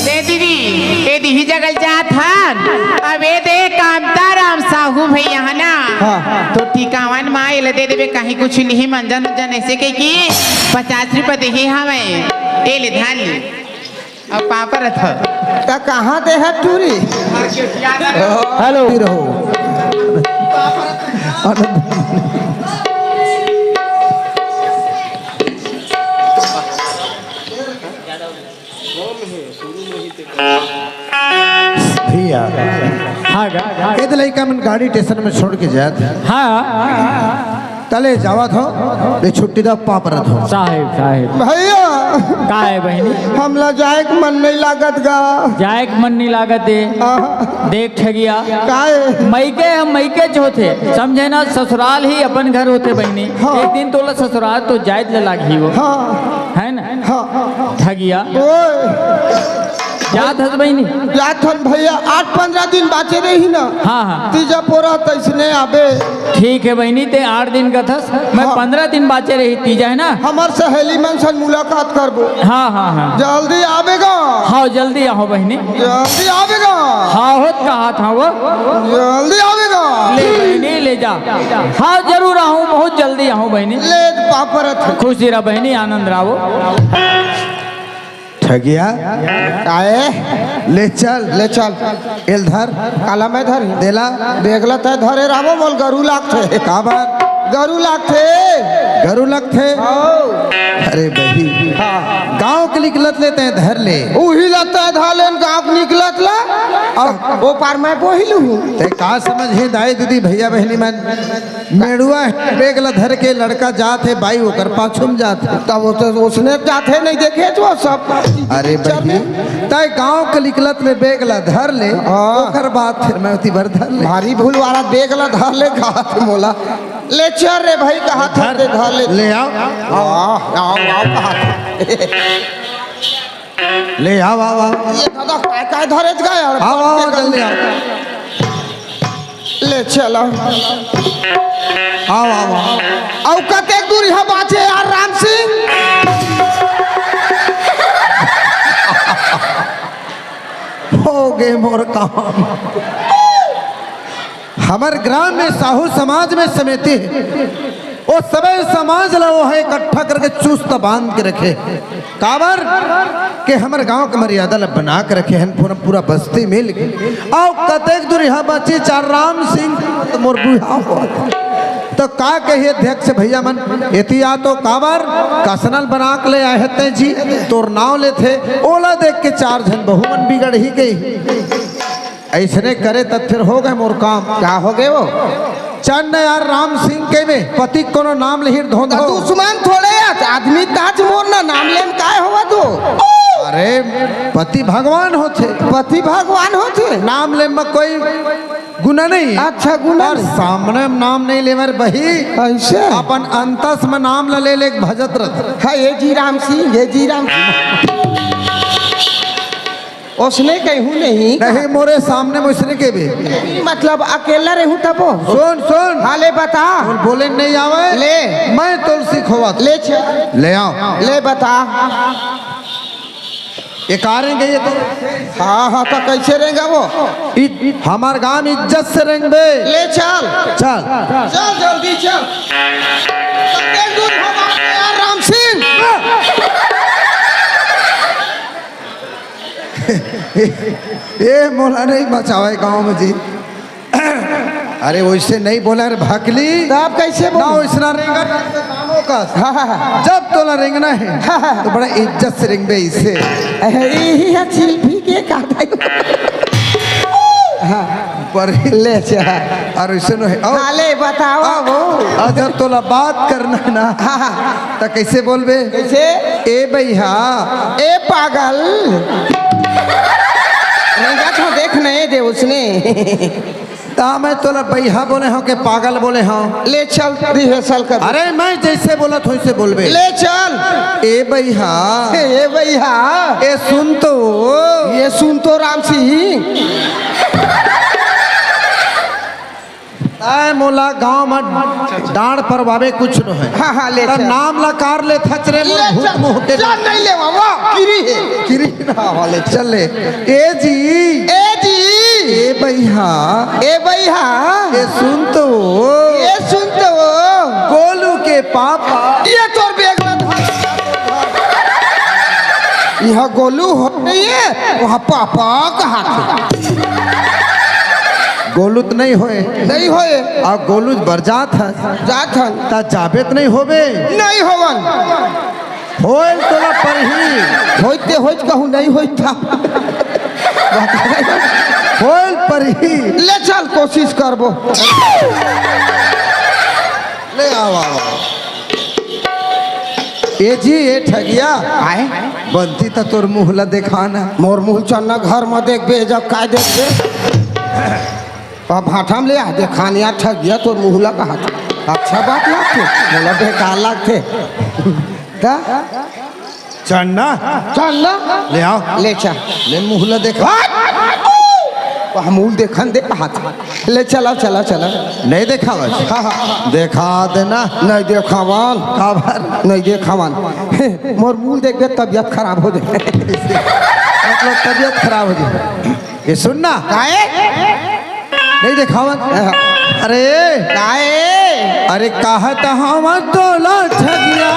दे दीदी, ए दिही जगल जात हन। अब ए दे कामता राम साहू भैया है ना? हाँ। तो टिकावन मा एला दे देबे, कहीं कुछ नहीं मंजन उंजन ऐसे कह कि पचास रुपया देहे हवे, ए ले धान ले। अब पापड़ रथ। त कहाँ दे है टूरी? हेलो। फिर हो। भैया, हाँ गा, हाँ। ए दे लइका मन गाड़ी स्टेशन में छोड़ के जात हे। हाँ। तले जावत हो, ये छुट्टी दा पापरत हो। साहेब, साहेब। भैया। का है बहिनी? हमला जाए के मन नहीं लागत गा। जाए के मन नहीं लागत हे। हाँ। देख ठगिया। का है? मइके हम मइके च होथे, समझे ना, ससुराल ही अपन घर होथे बहिनी। हाँ। एक दिन तोला ससुराल तो जाए ला लागही वो। हाँ। है ना? हाँ। ठगिया। ओए। जात हस बहिनी? जात हन भैया, आठ पंद्रह दिन बाचे रही ना। हाँ, हाँ। तीजा पोरा तैसने आबे। ठीक है बहिनी, ते आठ दिन कथस, मैं हाँ। पंद्रह दिन बाचे रही तीजा, है ना? हमर सहेली मन सन मुलाकात करबो। हाँ, हाँ, हाँ। जल्दी आबे गा। हाँ, जल्दी आहो बहिनी। जल्दी आबे गा। हाँ, होत कहा था वो। जल्दी आबे गा। ले बहिनी, ले जा। हाँ, जरूर आहूँ, बहुत जल्दी आहूँ बहिनी। ले पापरत। खुशी रह बहिनी, आनंद रहो। ठगिया। काहे? ले चल। ले चल। एल धर। काला मैं धर? देला। बेगला तै धरे रामो मोल गरु लागथे। काबर? गरु लागथे। गरु लगथे? हाँ। अरे बही। हाँ। गाँव के निकलत ले तै धर ले। उही ला तै धर लेन गाँव के निकलत ला। अब ओ पार मैं बोहिल हूँ। तै का समझ हे दाई दीदी भैया बहिनी मन? मेड़ुआ हे, बेग ल धर के लड़का जात हे, बाई ओकर पाछू म जात हे। तब वो तो उसने जात हे, नहीं देखे जो सब अरे पिक्चर बहिनी, में। तै गाँव के निकलत में बेग ल धर ले, हाँ। ओकर बाद फिर मैं ओती बर धर ले। भारी भूल वाला बेग ल धर ले, कहा थे मोला। ले चल रे भाई, कहा था धर, दे धर ले। ले आओ। हाँ, आओ, आओ, कहा थे। ले आओ, आओ, आओ। ये दादा काय काय धरे गा यार? आओ, आओ, जल्दी आओ। ले चलो। आओ, आओ, आओ। अउ कतेक दूर यहाँ बाचे यार राम सिंह? हो गे मोर काम। हमर ग्राम में साहू समाज में समिति हे। ओ सबे समाज ला ओहे इकट्ठा करके चुस्त बांध के रखे। काबर के हमर गांव के मर्यादा ला बना के रखे हन, पूरा, पूरा बस्ती मिल के। अउ कतेक दूर यहाँ बाचे चार राम सिंह, तो मोर बुढ़ा हो। तो का कही अध्यक्ष भैया मन, एती आ तो काबर कसन ल बना के ले आए हते जी, तोर नाव लेथे, ओला देख के चार झन बहू मन बिगड़ ही गई। अइसने करे तब फिर हो गे मोर काम। का हो गे वो? चंद यार राम सिंह के में पति कोनो नाम लेहिर धोंधो। दुश्मन थोड़े यार, आदमी ताज मोर ना नाम लेम काय होवा तो? अरे पति भगवान होथे। पति भगवान होथे? नाम लेम कोई गुना नहीं। अच्छा, गुना और नहीं। सामने म नाम नहीं लेवे रे बही। ऐसे? अपन अंतस म नाम ल ले ले भजत रह। हाँ, ये जी राम सिंह, ये जी राम सिंह। ओसने कहूँ नहीं। नहीं, मोरे सामने म ओसने केबे। मतलब अकेला रहूँ तबो? सुन, सुन। हाँ, ले बता। बोल, बोले नहीं आवे। ले। मैं तुलसी खोवत। ले छ-, ले आओ। ले बता। ये का रेंगे ये तो? हाँ, हाँ, तो कैसे रेंगा वो? इ-, हमार गांव इज्जत से रेंगबे। ले चल। चल। चल, जल्दी चल। कतेक दूर हो बाबा यार राम सिंह? ए, मोला नहीं बचावे गांव में जी। अरे, वैसे नहीं बोला रे भकली। तो आप कैसे ना बोले? वैसना रेंगा जैसे नामों का। हाँ, हाँ, हाँ। जब तोला रेंगना है, हाँ, हाँ। तो बड़ा इज्जत से रेंगबे इसे। अरे, यही है चिल्फी के काटा। हाँ। पर ले जा। और वैसे नो है। आओ। हाँ, ले बताओ। आओ। और जब तोला बात करना है ना, हाँ, हाँ। तो कैसे बोलबे? कैसे? ए भैया। ए पागल। रेंगा तो देख नहीं दे उसने। ता मैं तोला बइहा बोले हंव के पागल बोले हंव? ले चल, rehearsal कर। अरे, मैं जैसे बोलत हंव, वैसे बोलबे। ले चल। ए बइहा। ए बइहा। ए सुन तो। ये सुन तो राम सिंह। ताय मोला गांव में डांड़ परवावे कुछ नो है। हाँ, हाँ, ले ता चल। नाम ला कार ले थच रे मोर ले भूत चल। मुंह के। चल, नहीं लेवा, वाह, किरी है। किरी ना वाले, चल ले। ए जी। ए जी। ए बइहा। ए बइहा। ए सुन तो। ए सुन तो। गोलू के पापा। ये तोर बैग में धर। यहाँ गोलू हो नहीं है, वहाँ पापा कहा थे। गोलू तो नहीं होए। नहीं होए। आ गोलू बर जात है। जात हन। ता जाबे तो नहीं होबे। नहीं होवन। होइल तोला परही। होइते होइत कहूँ नहीं होइत था। होइल परही। ले चल, कोशिश करबो। ले आओ, आओ, आओ। ए जी, ए ठगिया। आए? बनती त तोर मुंह ला देखा ना। मोर मुंह चन्ना घर में देखबे, जब काय देखबे? अब भाठा में ले आ, देखा नहीं आ ठगिया, तोर मुंह ला कहा था। अच्छा बात लागथे, मोला बेकार लागथे। ता? चन्ना। चन्ना। ले आओ। ले चल। ले मुंह ला देखा। हट! वह मुंह देखन दे हाथ। ले चला, चला, चला। नहीं देखावत? हाँ, हाँ। देखा देना। नहीं देखावन। काबर? नहीं देखावन। मोर मुंह देख के तबियत खराब हो जाए। मतलब तबियत खराब हो जाए। ये सुन ना। काहे? नहीं देखावन। हाँ। अरे। काहे? अरे कहत हवा तोला ठगिया।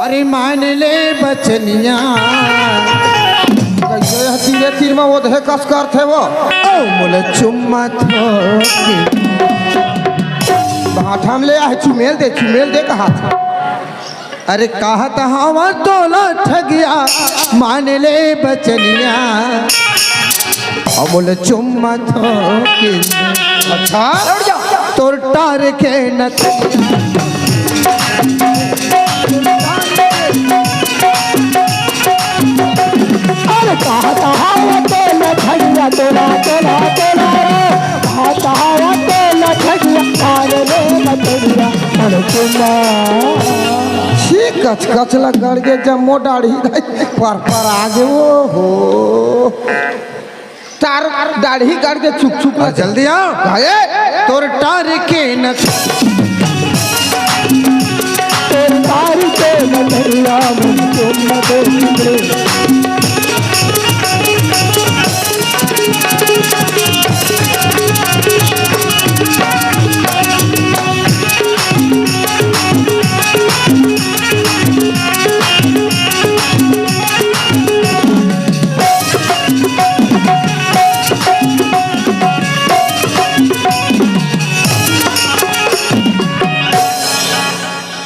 अरे मान ले बचनिया। कैसे यह तीरे तीर में वो देह कस करथे वो? ओ मोला चुम्मा थोके। भाठा में ले आ, चुमेल दे, चुमेल दे कहा था। अरे कहत हवा तोला ठगिया, मान ले बचनिया, अमूल चुम्मा थोके। अच्छा। तोर टार के नथनिया। अरे कहत हवा तोला ठगिया, तोला, तोला, तोला रे। कहत हवा तोला ठगिया, मान ले बचनिया। छी, कच कच ला गड़ गे जम्मो डाढ़ी पर पर आ गे। ओ हो, तार डाढ़ी गड़ गे चुक चुक ला। जल्दी आओ। भाई, तोर टार के न, तोर टार के न धैया मन के न दे।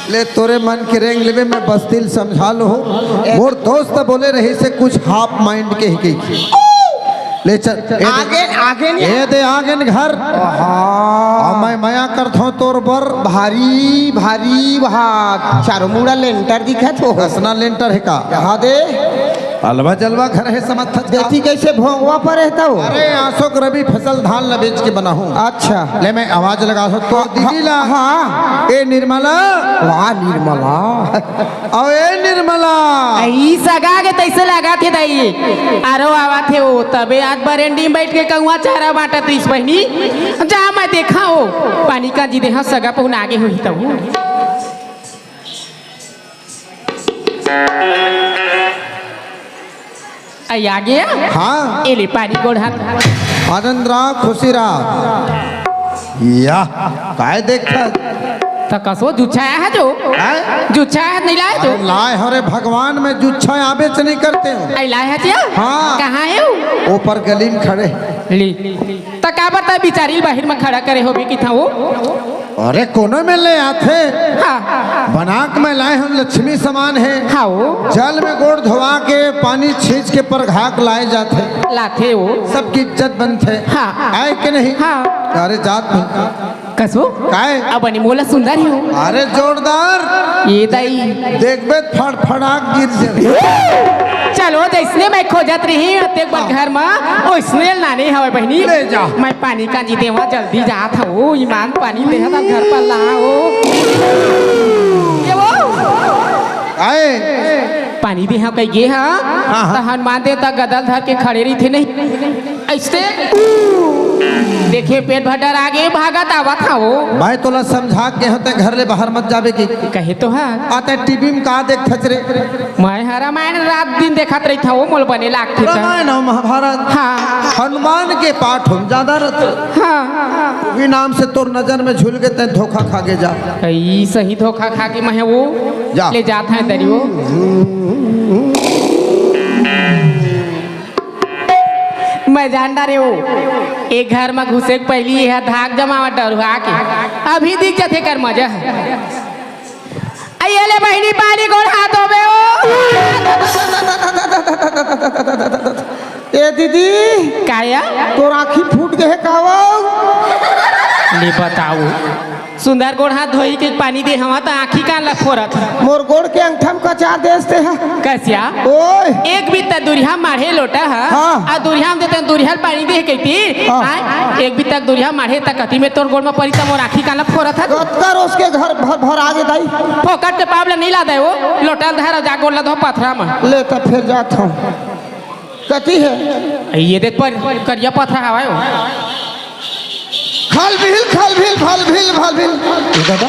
ले तोरे मन के रेंग लेबे, मैं बस्ती ल समझा लो हो। मोर दोस्त बोले रहिसे कुछ half mind के ही कही। ले चल, ए दे, आगे, आगे नहीं। ए दे आगे न घर। आहा। और मैं मया करथों तोर बर। भारी, भारी, वहाँ चारों मुड़ा लेंटर दिखत हो। कसना लेंटर है का? यहाँ दे। अलवा जलवा घर हे समझथस का? देखी कइसे भोंगवा पर रहता हो। अरे, आसो के रबी फसल धान ल बेच के बनाहूं। अच्छा। ले, मैं आवाज लगाथंव तोर हाँ, दीदी ला। हाँ। ए निर्मला। वाह निर्मला। अउ ए निर्मला। ई सगा के तइसे लागथे दाई। आरो आवथे ओ, तबे आज बरेंडी म बइठ के कउवा चारा बांटत रहिस बहिनी। जा मैं देखंव ओ, पानी कांजी देहंव, सगा पहुना आगे होही तब। अई आगे? हाँ। ए ले पानी गोड़ हाथ। आनंद रहा, खुशी रहा। या, काय देखत? त कसो जुच्छा हे जो? हैं? जुच्छा हे, नइ लाए जो? अरे लाए हंव रे भगवान, मैं जुच्छा आबेच नइ करतेंव। अई लाए हे जिया? हाँ। कहाँ हे वो? ऊपर गली म खड़े। ली। त काबर त बिचारी ल बाहिर म खड़ा करे होबे किथंव वो? अरे कोनो मेर ले आथे। हाँ। बनाक मैं लाए हंव, लक्ष्मी समान हे। हाँ वो। जल में गोड़ धोवा के, पानी छींच के परघा के लाए जाथे। लाथे वो। सबके इज्जत बनथे। हाँ। आय के नहीं? हाँ। अरे जात नहीं। कसो? काय? अब बनी मोला सुंदर हे वो। अरे जोरदार। ए दाई। देखबे त फड़फड़ा के गिर जाबे। चलो, जइसने मैं खोजत रहिंव अतेक बार हाँ। घर म, ओइसने ल लाने हवंव बहिनी। ले जा। मैं पानी कांजी देवंव, जल्दी जात हंव ओ, ईमान पानी देहत हंव घर पर ला ओ। ए वो। आए। पानी देहंव कहि गे हंव। हाँ, हाँ। त हनुमान देवता गदा ल धर के खड़े रहिथे नहीं। अइसने देखे पेट भर डरा गे, भागत आवत हंव ओ। मैं तोला समझा के हंव, तैं घर ले बाहर मत जाबे कि। कहे तो हंव। आ तैं टीवी म का देखथस रे? मैं ह रामायण रात दिन देखत रहिथंव ओ, मोला बने लागथे त। रामायण अउ महाभारत। हाँ। हनुमान के पाठ हम ज्यादा रहिथे। हाँ। उही नाम से तोर नजर में झूल के तैं धोखा खा के जा। कइसे धोखा खा के मैं वो जा। ले जात हंव दरी वो। मैं जान डारेंव ओ, ए घर म घुसे के पहिली ए ह धाक जमावत डरुहा के। अभी दिख जाथे एकर मजा। अई ए ले बहिनी, पानी गोड़ हाथ धोबे ओ। ए दीदी। काय? तोर आँखी फूट गे हे का वो? ले बताओ, सुंदर गोड़ हाथ धोई के पानी दे हंव त आँखी कान ला फोरत। मोर गोड़ के अंगठा म कचार देस तें ह। कइसे? ओए। एक बित्ता दुरिहा माढ़े लोटा ह। हाँ। अउ दुरिहा म देते दुरिहा ल पानी दे कहिती। हाँ। आय, एक बित्ता दुरिहा माढ़े त कती में तोर गोड़ म परी त मोर आँखी कान ला फोरत ह। कतका रोज के घर भर भर आगे दाई। फोकट के पाप ल नइ लादे वो, लोटा ल धर अउ जा गोड़ ल धो पथरा म। ले त फेर जात हंव। कती हे? ए दे पर करिया पथरा हवय वो। खलबिल, खलबिल, खलबिल, खलबिल। ए दादा,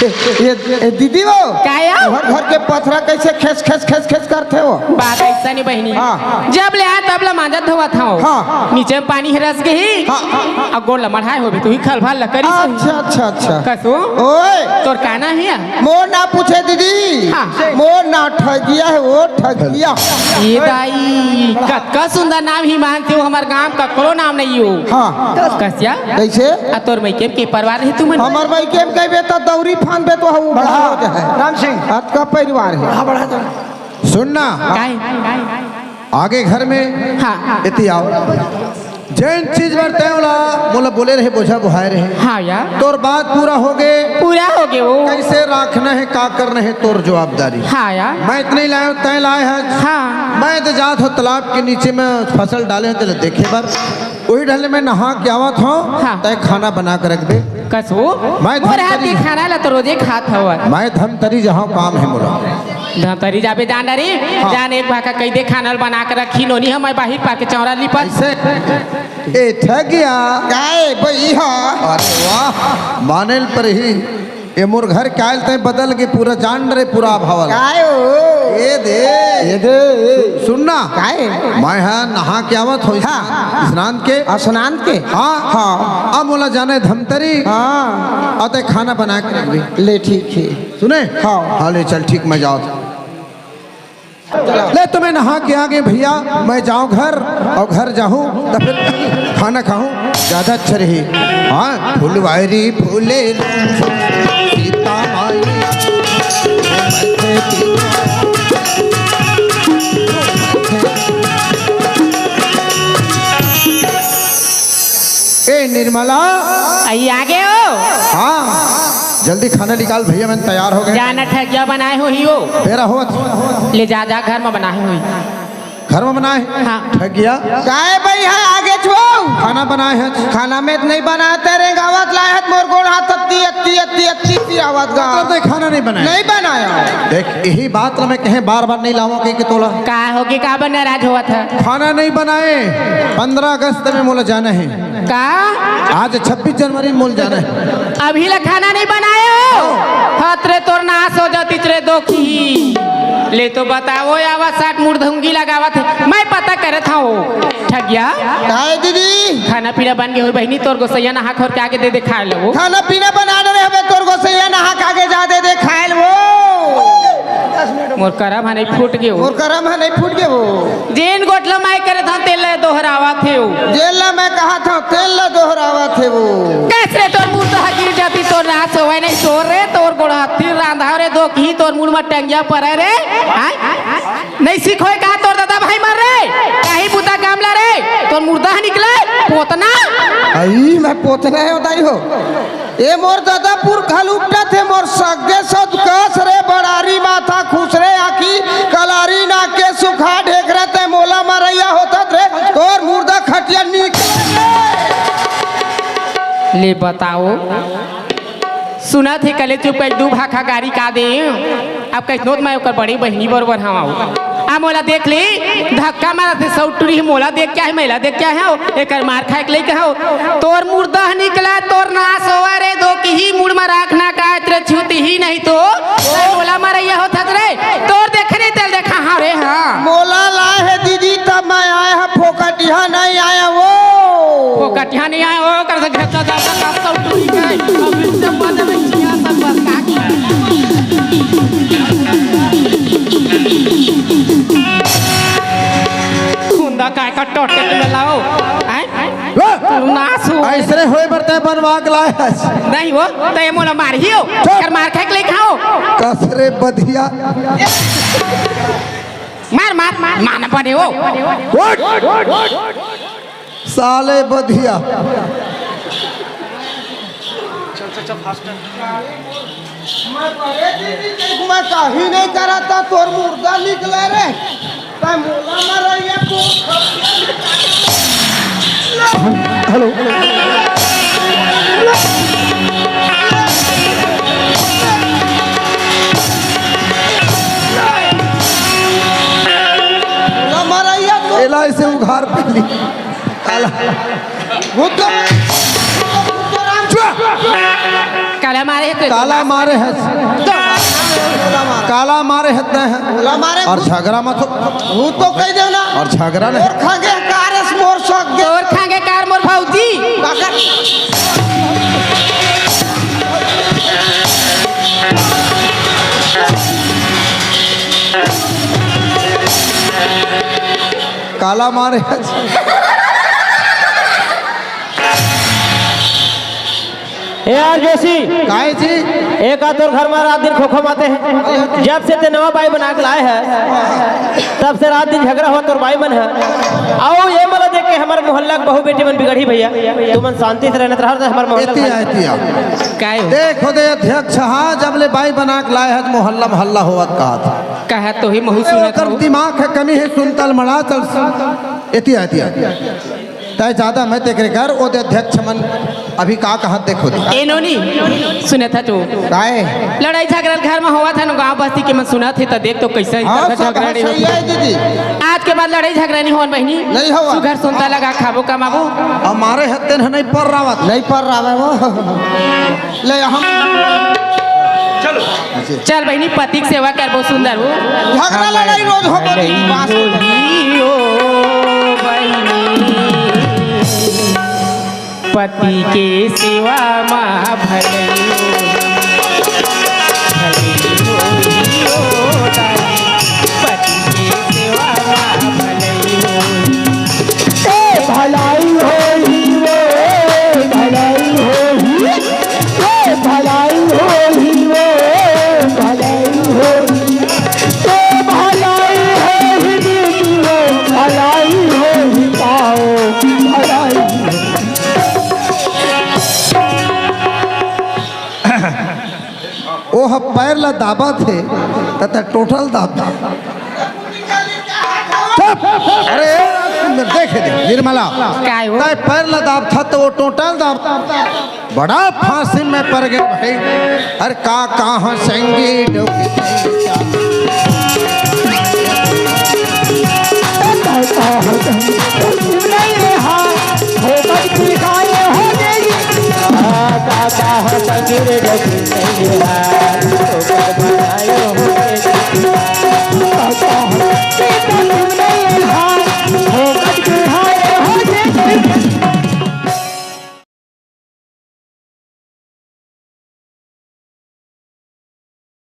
ए, ए, ए दीदी वो। काय? घर, घर के पथरा कइसे खेस, खेस, खेस, खेस करथे वो? बात अइसने बहिनी। हाँ। जब ले आए तब ले मांजत धोवत हंव। हाँ। नीचे म पानी हरस गे हे। हाँ। अउ गोड़ ल मढ़ाए होबे, तुही खलबल ल करिस। अच्छा, अच्छा, अच्छा। कसो? ओए। तोर का नाम हे? मोर नाम पूछे दीदी। हाँ। मोर नाम ठगिया हे वो, ठगिया। ए दाई, कतका सुंदर नाम हे, मानते हो, हमर गांव ककरो नाम नइ हे। हाँ। कइसे? कइसे? अउ तोर मइके म के परिवार हे तुमन? हमर मइके म कहिबे त दौरी फांदबे त हऊ बड़ा हो जाए। राम सिंह। अतका परिवार हे। हाँ, बड़ा तो। सुन ना। काय? आगे घर में हाँ। एती आव। जेन चीज बर तैं ओला, मोला बोले रहे, बोझा बोहाय रहे। हाँ यार। तोर बात पूरा होगे। पूरा होगे वो। कइसे राखना हे, का करना हे, तोर जवाबदारी। हाँ यार। मैं त नइ लायों, तैं लाय हस। हाँ। मैं त जात हों तालाब के नीचे में फसल डाले हों, तेला देखे बर। ओही डहर ले मैं नहा के आवत हों, हाँ। तैं खाना बना के रख दे। कसो? मैं मोर हाथ के धमतरी खाना ला तो रोजे खात हवस। मैं धमतरी जाहूं, काम हे मोला। धमतरी जाबे जान डारे, हाँ। जान एक भाका कहि दे खाना ल बना के रखही, नोनी ह मैं बाहिर पार के चौरा लिपत। कइसे? ए ठगिया। काय बई हा? अरे वाह, माने ल परही। ए मोर घर के आयल तैं बदल के पूरा जान रे, पूरा भावल। काय हो? ए दे। ए दे। सुन ना। काय? मैं ह नहा के आवत हों। हाँ। स्नान के। स्नान के? हाँ। हाँ। अब मोला जाना हे धमतरी। हाँ। अउ तैं खाना बना के रखबे। ले ठीक हे। सुने? हाँ। हाँ, ले चल, ठीक, मैं जावत हों। ले तो मैं नहा के आ गेंव भइया, मैं जावंव घर अउ घर जाहूं त फेर खाना खाहूं, जादा अच्छा रही। हाँ, फुलवारी फूले सीता माई। ए निर्मला। अई आगे हो। हाँ। जल्दी खाना निकाल भैया, मन तैयार हो गे। जाना ठगिया बनाए होही वो। बेरा होत। ले जा, जा, घर में बनाए होही। घर में बनाए? हाँ। ठगिया। काय बइहा आगे छो? खाना बनाए हे। खाना में नहीं बनाते रे, गावत लाए हे, मोर गोड़ हाथ अत्ती, अत्ती, अत्ती, अत्ती, अत्ती आवत गा। मतलब ते खाना नहीं बनाए? नहीं बनाया। देख, यही बात ला मैं कहे, बार बार नहीं लावा कही के तोला। का होगे, का बर नाराज होवत हे? खाना नहीं बनाए, पंद्रह अगस्त में मोला जाना हे। का? आज छब्बीस जनवरी मोला जाना हे। अभी ले खाना नहीं बनाए हो? हत रे, तोर नाश हो जातिस रे दोखी। ले तो बताओ, आवा साठ मुड़धुंगी लगावत हे। मैं पता करत हूँ। ठगिया। काय दीदी? खाना पीना बन गे होही बहिनी, तोर गोसैया नहा खोर के आगे दे दे खाए ला वो। खाना पीना बना डरे हवे, तोर गोसैया नहा के आगे जा दे दे खाए ला वो। मोर करम ह नहीं फूट गे वो। मोर करम ह नहीं फूट गे वो। जेन गोठ ल मैं करत हंव, तेन ल दोहरावत हे वो। जेन ल मैं कहत हंव, तेन ल दोहरावत हे वो। कस रे, तोर मुर्दा ह गिर जातिस, तोर नाश होवय नहीं तोर रे, तोर गोड़ हत्ती रांधा रे, दोखी तोर मुड़ म टंगिया परे रे। आय? नहीं सिखोय का तोर ददा भाई मन रे? काही बुता काम ला रे, तोर मुर्दा ह निकले, पोतना। अई, मैं पोतना हे, दाई हो। ए मोर ददा पुरखा ल उपटत हे, मोर सगे सद कस रे, बड़ारी माथा खुसरे आँखी, कलारी नाक के सुखा ढेकरा, ते मोला मरइया होथस रे, तोर मुर्दा खटिया निकले। ले बताओ, सुनत हे कले चुप कर, दू भाखा गारी का दे। अब कइसनो त मैं ओकर बड़ी बहिनी बरोबर हवं। आ मोला देख ले, धक्का मारत हे, सौटुरी मोला देख के आहे, मैं एला देख के आहे, एकर मार खाए के लइका हव। तोर मुर्दा ह निकला, तोर नाश होवय रे, दोखी मुड़ म राख ना का, तेरे छूत ही नहीं तो, मोला मरइया होथस रे, तोर देखे नहीं तेल देखा, हाँ रे, हाँ। मोला लाए हे दीदी, तब मैं आए हंव, फोकटिया नहीं आए हंव वो। फोकटिया नहीं आए हंव वो, कर से घेरता जाता, काटता उठूरी के, अब इससे बंद नहीं किया, सब बस काकी। कुंदा काय का टोटे के लाओ, हैं? नाश हो। अइसने होय बर तैं बनवा के लाए हस। नहीं वो, त ये मोला मारही हो। चुप। कर मार खाए के लइका हो। कस रे बधिया। मार, मार, मार, मार न बने हो। उठ। साले बधिया। मैं परे दीदी देख, मैं काही नहीं करत हंव, तोर मुर्दा निकले रे। तैं मोला मरइया को। हेलो। मोला मरइया को। एला इसे उघार पहली। काला। भूत तो, भूत तो राम। चुप। काला मारे हे ते। काला मारे हे। तो। काला मारे हे ते हैं। काला मारे। अउ झगरा मत हो। भूत तो कह दे ना। अउ झगरा नहीं। तोर खांगे कारस मोर सगे। तोर खांगे कार मोर भौजी। काकर। काला मारे हे। ए यार जोशी, काय जी? एक आ तोर घर में रात दिन खोखो माते हे। जब से ते नवा बाई बना के लाए हे, तब से रात दिन झगरा होवत हे तोर बाई मन हे। अउ ये मोला देख के हमर मोहल्ला के बहू बेटी मन बिगड़ही भैया। तुमन शांति से रहना, रहत हमर मोहल्ला एती के आए, एती आ। काय हो? देखो दे अध्यक्ष, हाँ, जब ले बाई बना के लाए हे, मोहल्ला में हल्ला होवत कहाथे। कहा तो ही महू सुनत ओकर हूँ। दिमाग के कमी हे, सुनतल मड़ा चल। एती आ, एती आ। तैं ज्यादा मत तेकरे कर, ओ दे अध्यक्ष मन अभी का कहत देखो दे। ए नोनी, सुनत हस तो? काय? लड़ाई झगरा घर में होवत हे न, गांव बस्ती के मन सुनत हे, त देख तो कइसे हाँ, झगरा सब झगड़ा है, नहीं सही होत हे। है दीदी। आज के बाद लड़ाई झगरा नहीं होवय बहिनी। नहीं होवय। सुघर सुनता लगा खाबो कमाबो। अब मारे हत्ते न नहीं पर रावत। नहीं पर रावत वो। ले हम चल बहिनी, पति के सेवा करबो सुंदर हो। झगरा लड़ाई रोज होबो नहीं, बास होबो। ओ बहिनी, पति के सेवा मा भलई हो, भलई हो, ओ दाई, पति के सेवा मा भलई हो। ए भलाई होही वो, ए भलाई होही, ए भलाई होही वो, ए भलाई होही, ए भलाई होही दीदी वो, भलाई होही पाओ, भलाई होही। पैर ला दाबत हे, त तैं टोटल दाब। चुप! अरे, देखे दे, निर्मला। काय हो? तैं पैर ला दाबथा त वो टोटल दाब। बड़ा फांसी में पड़ गए भाई। अरे का कहाँ संगी डोली।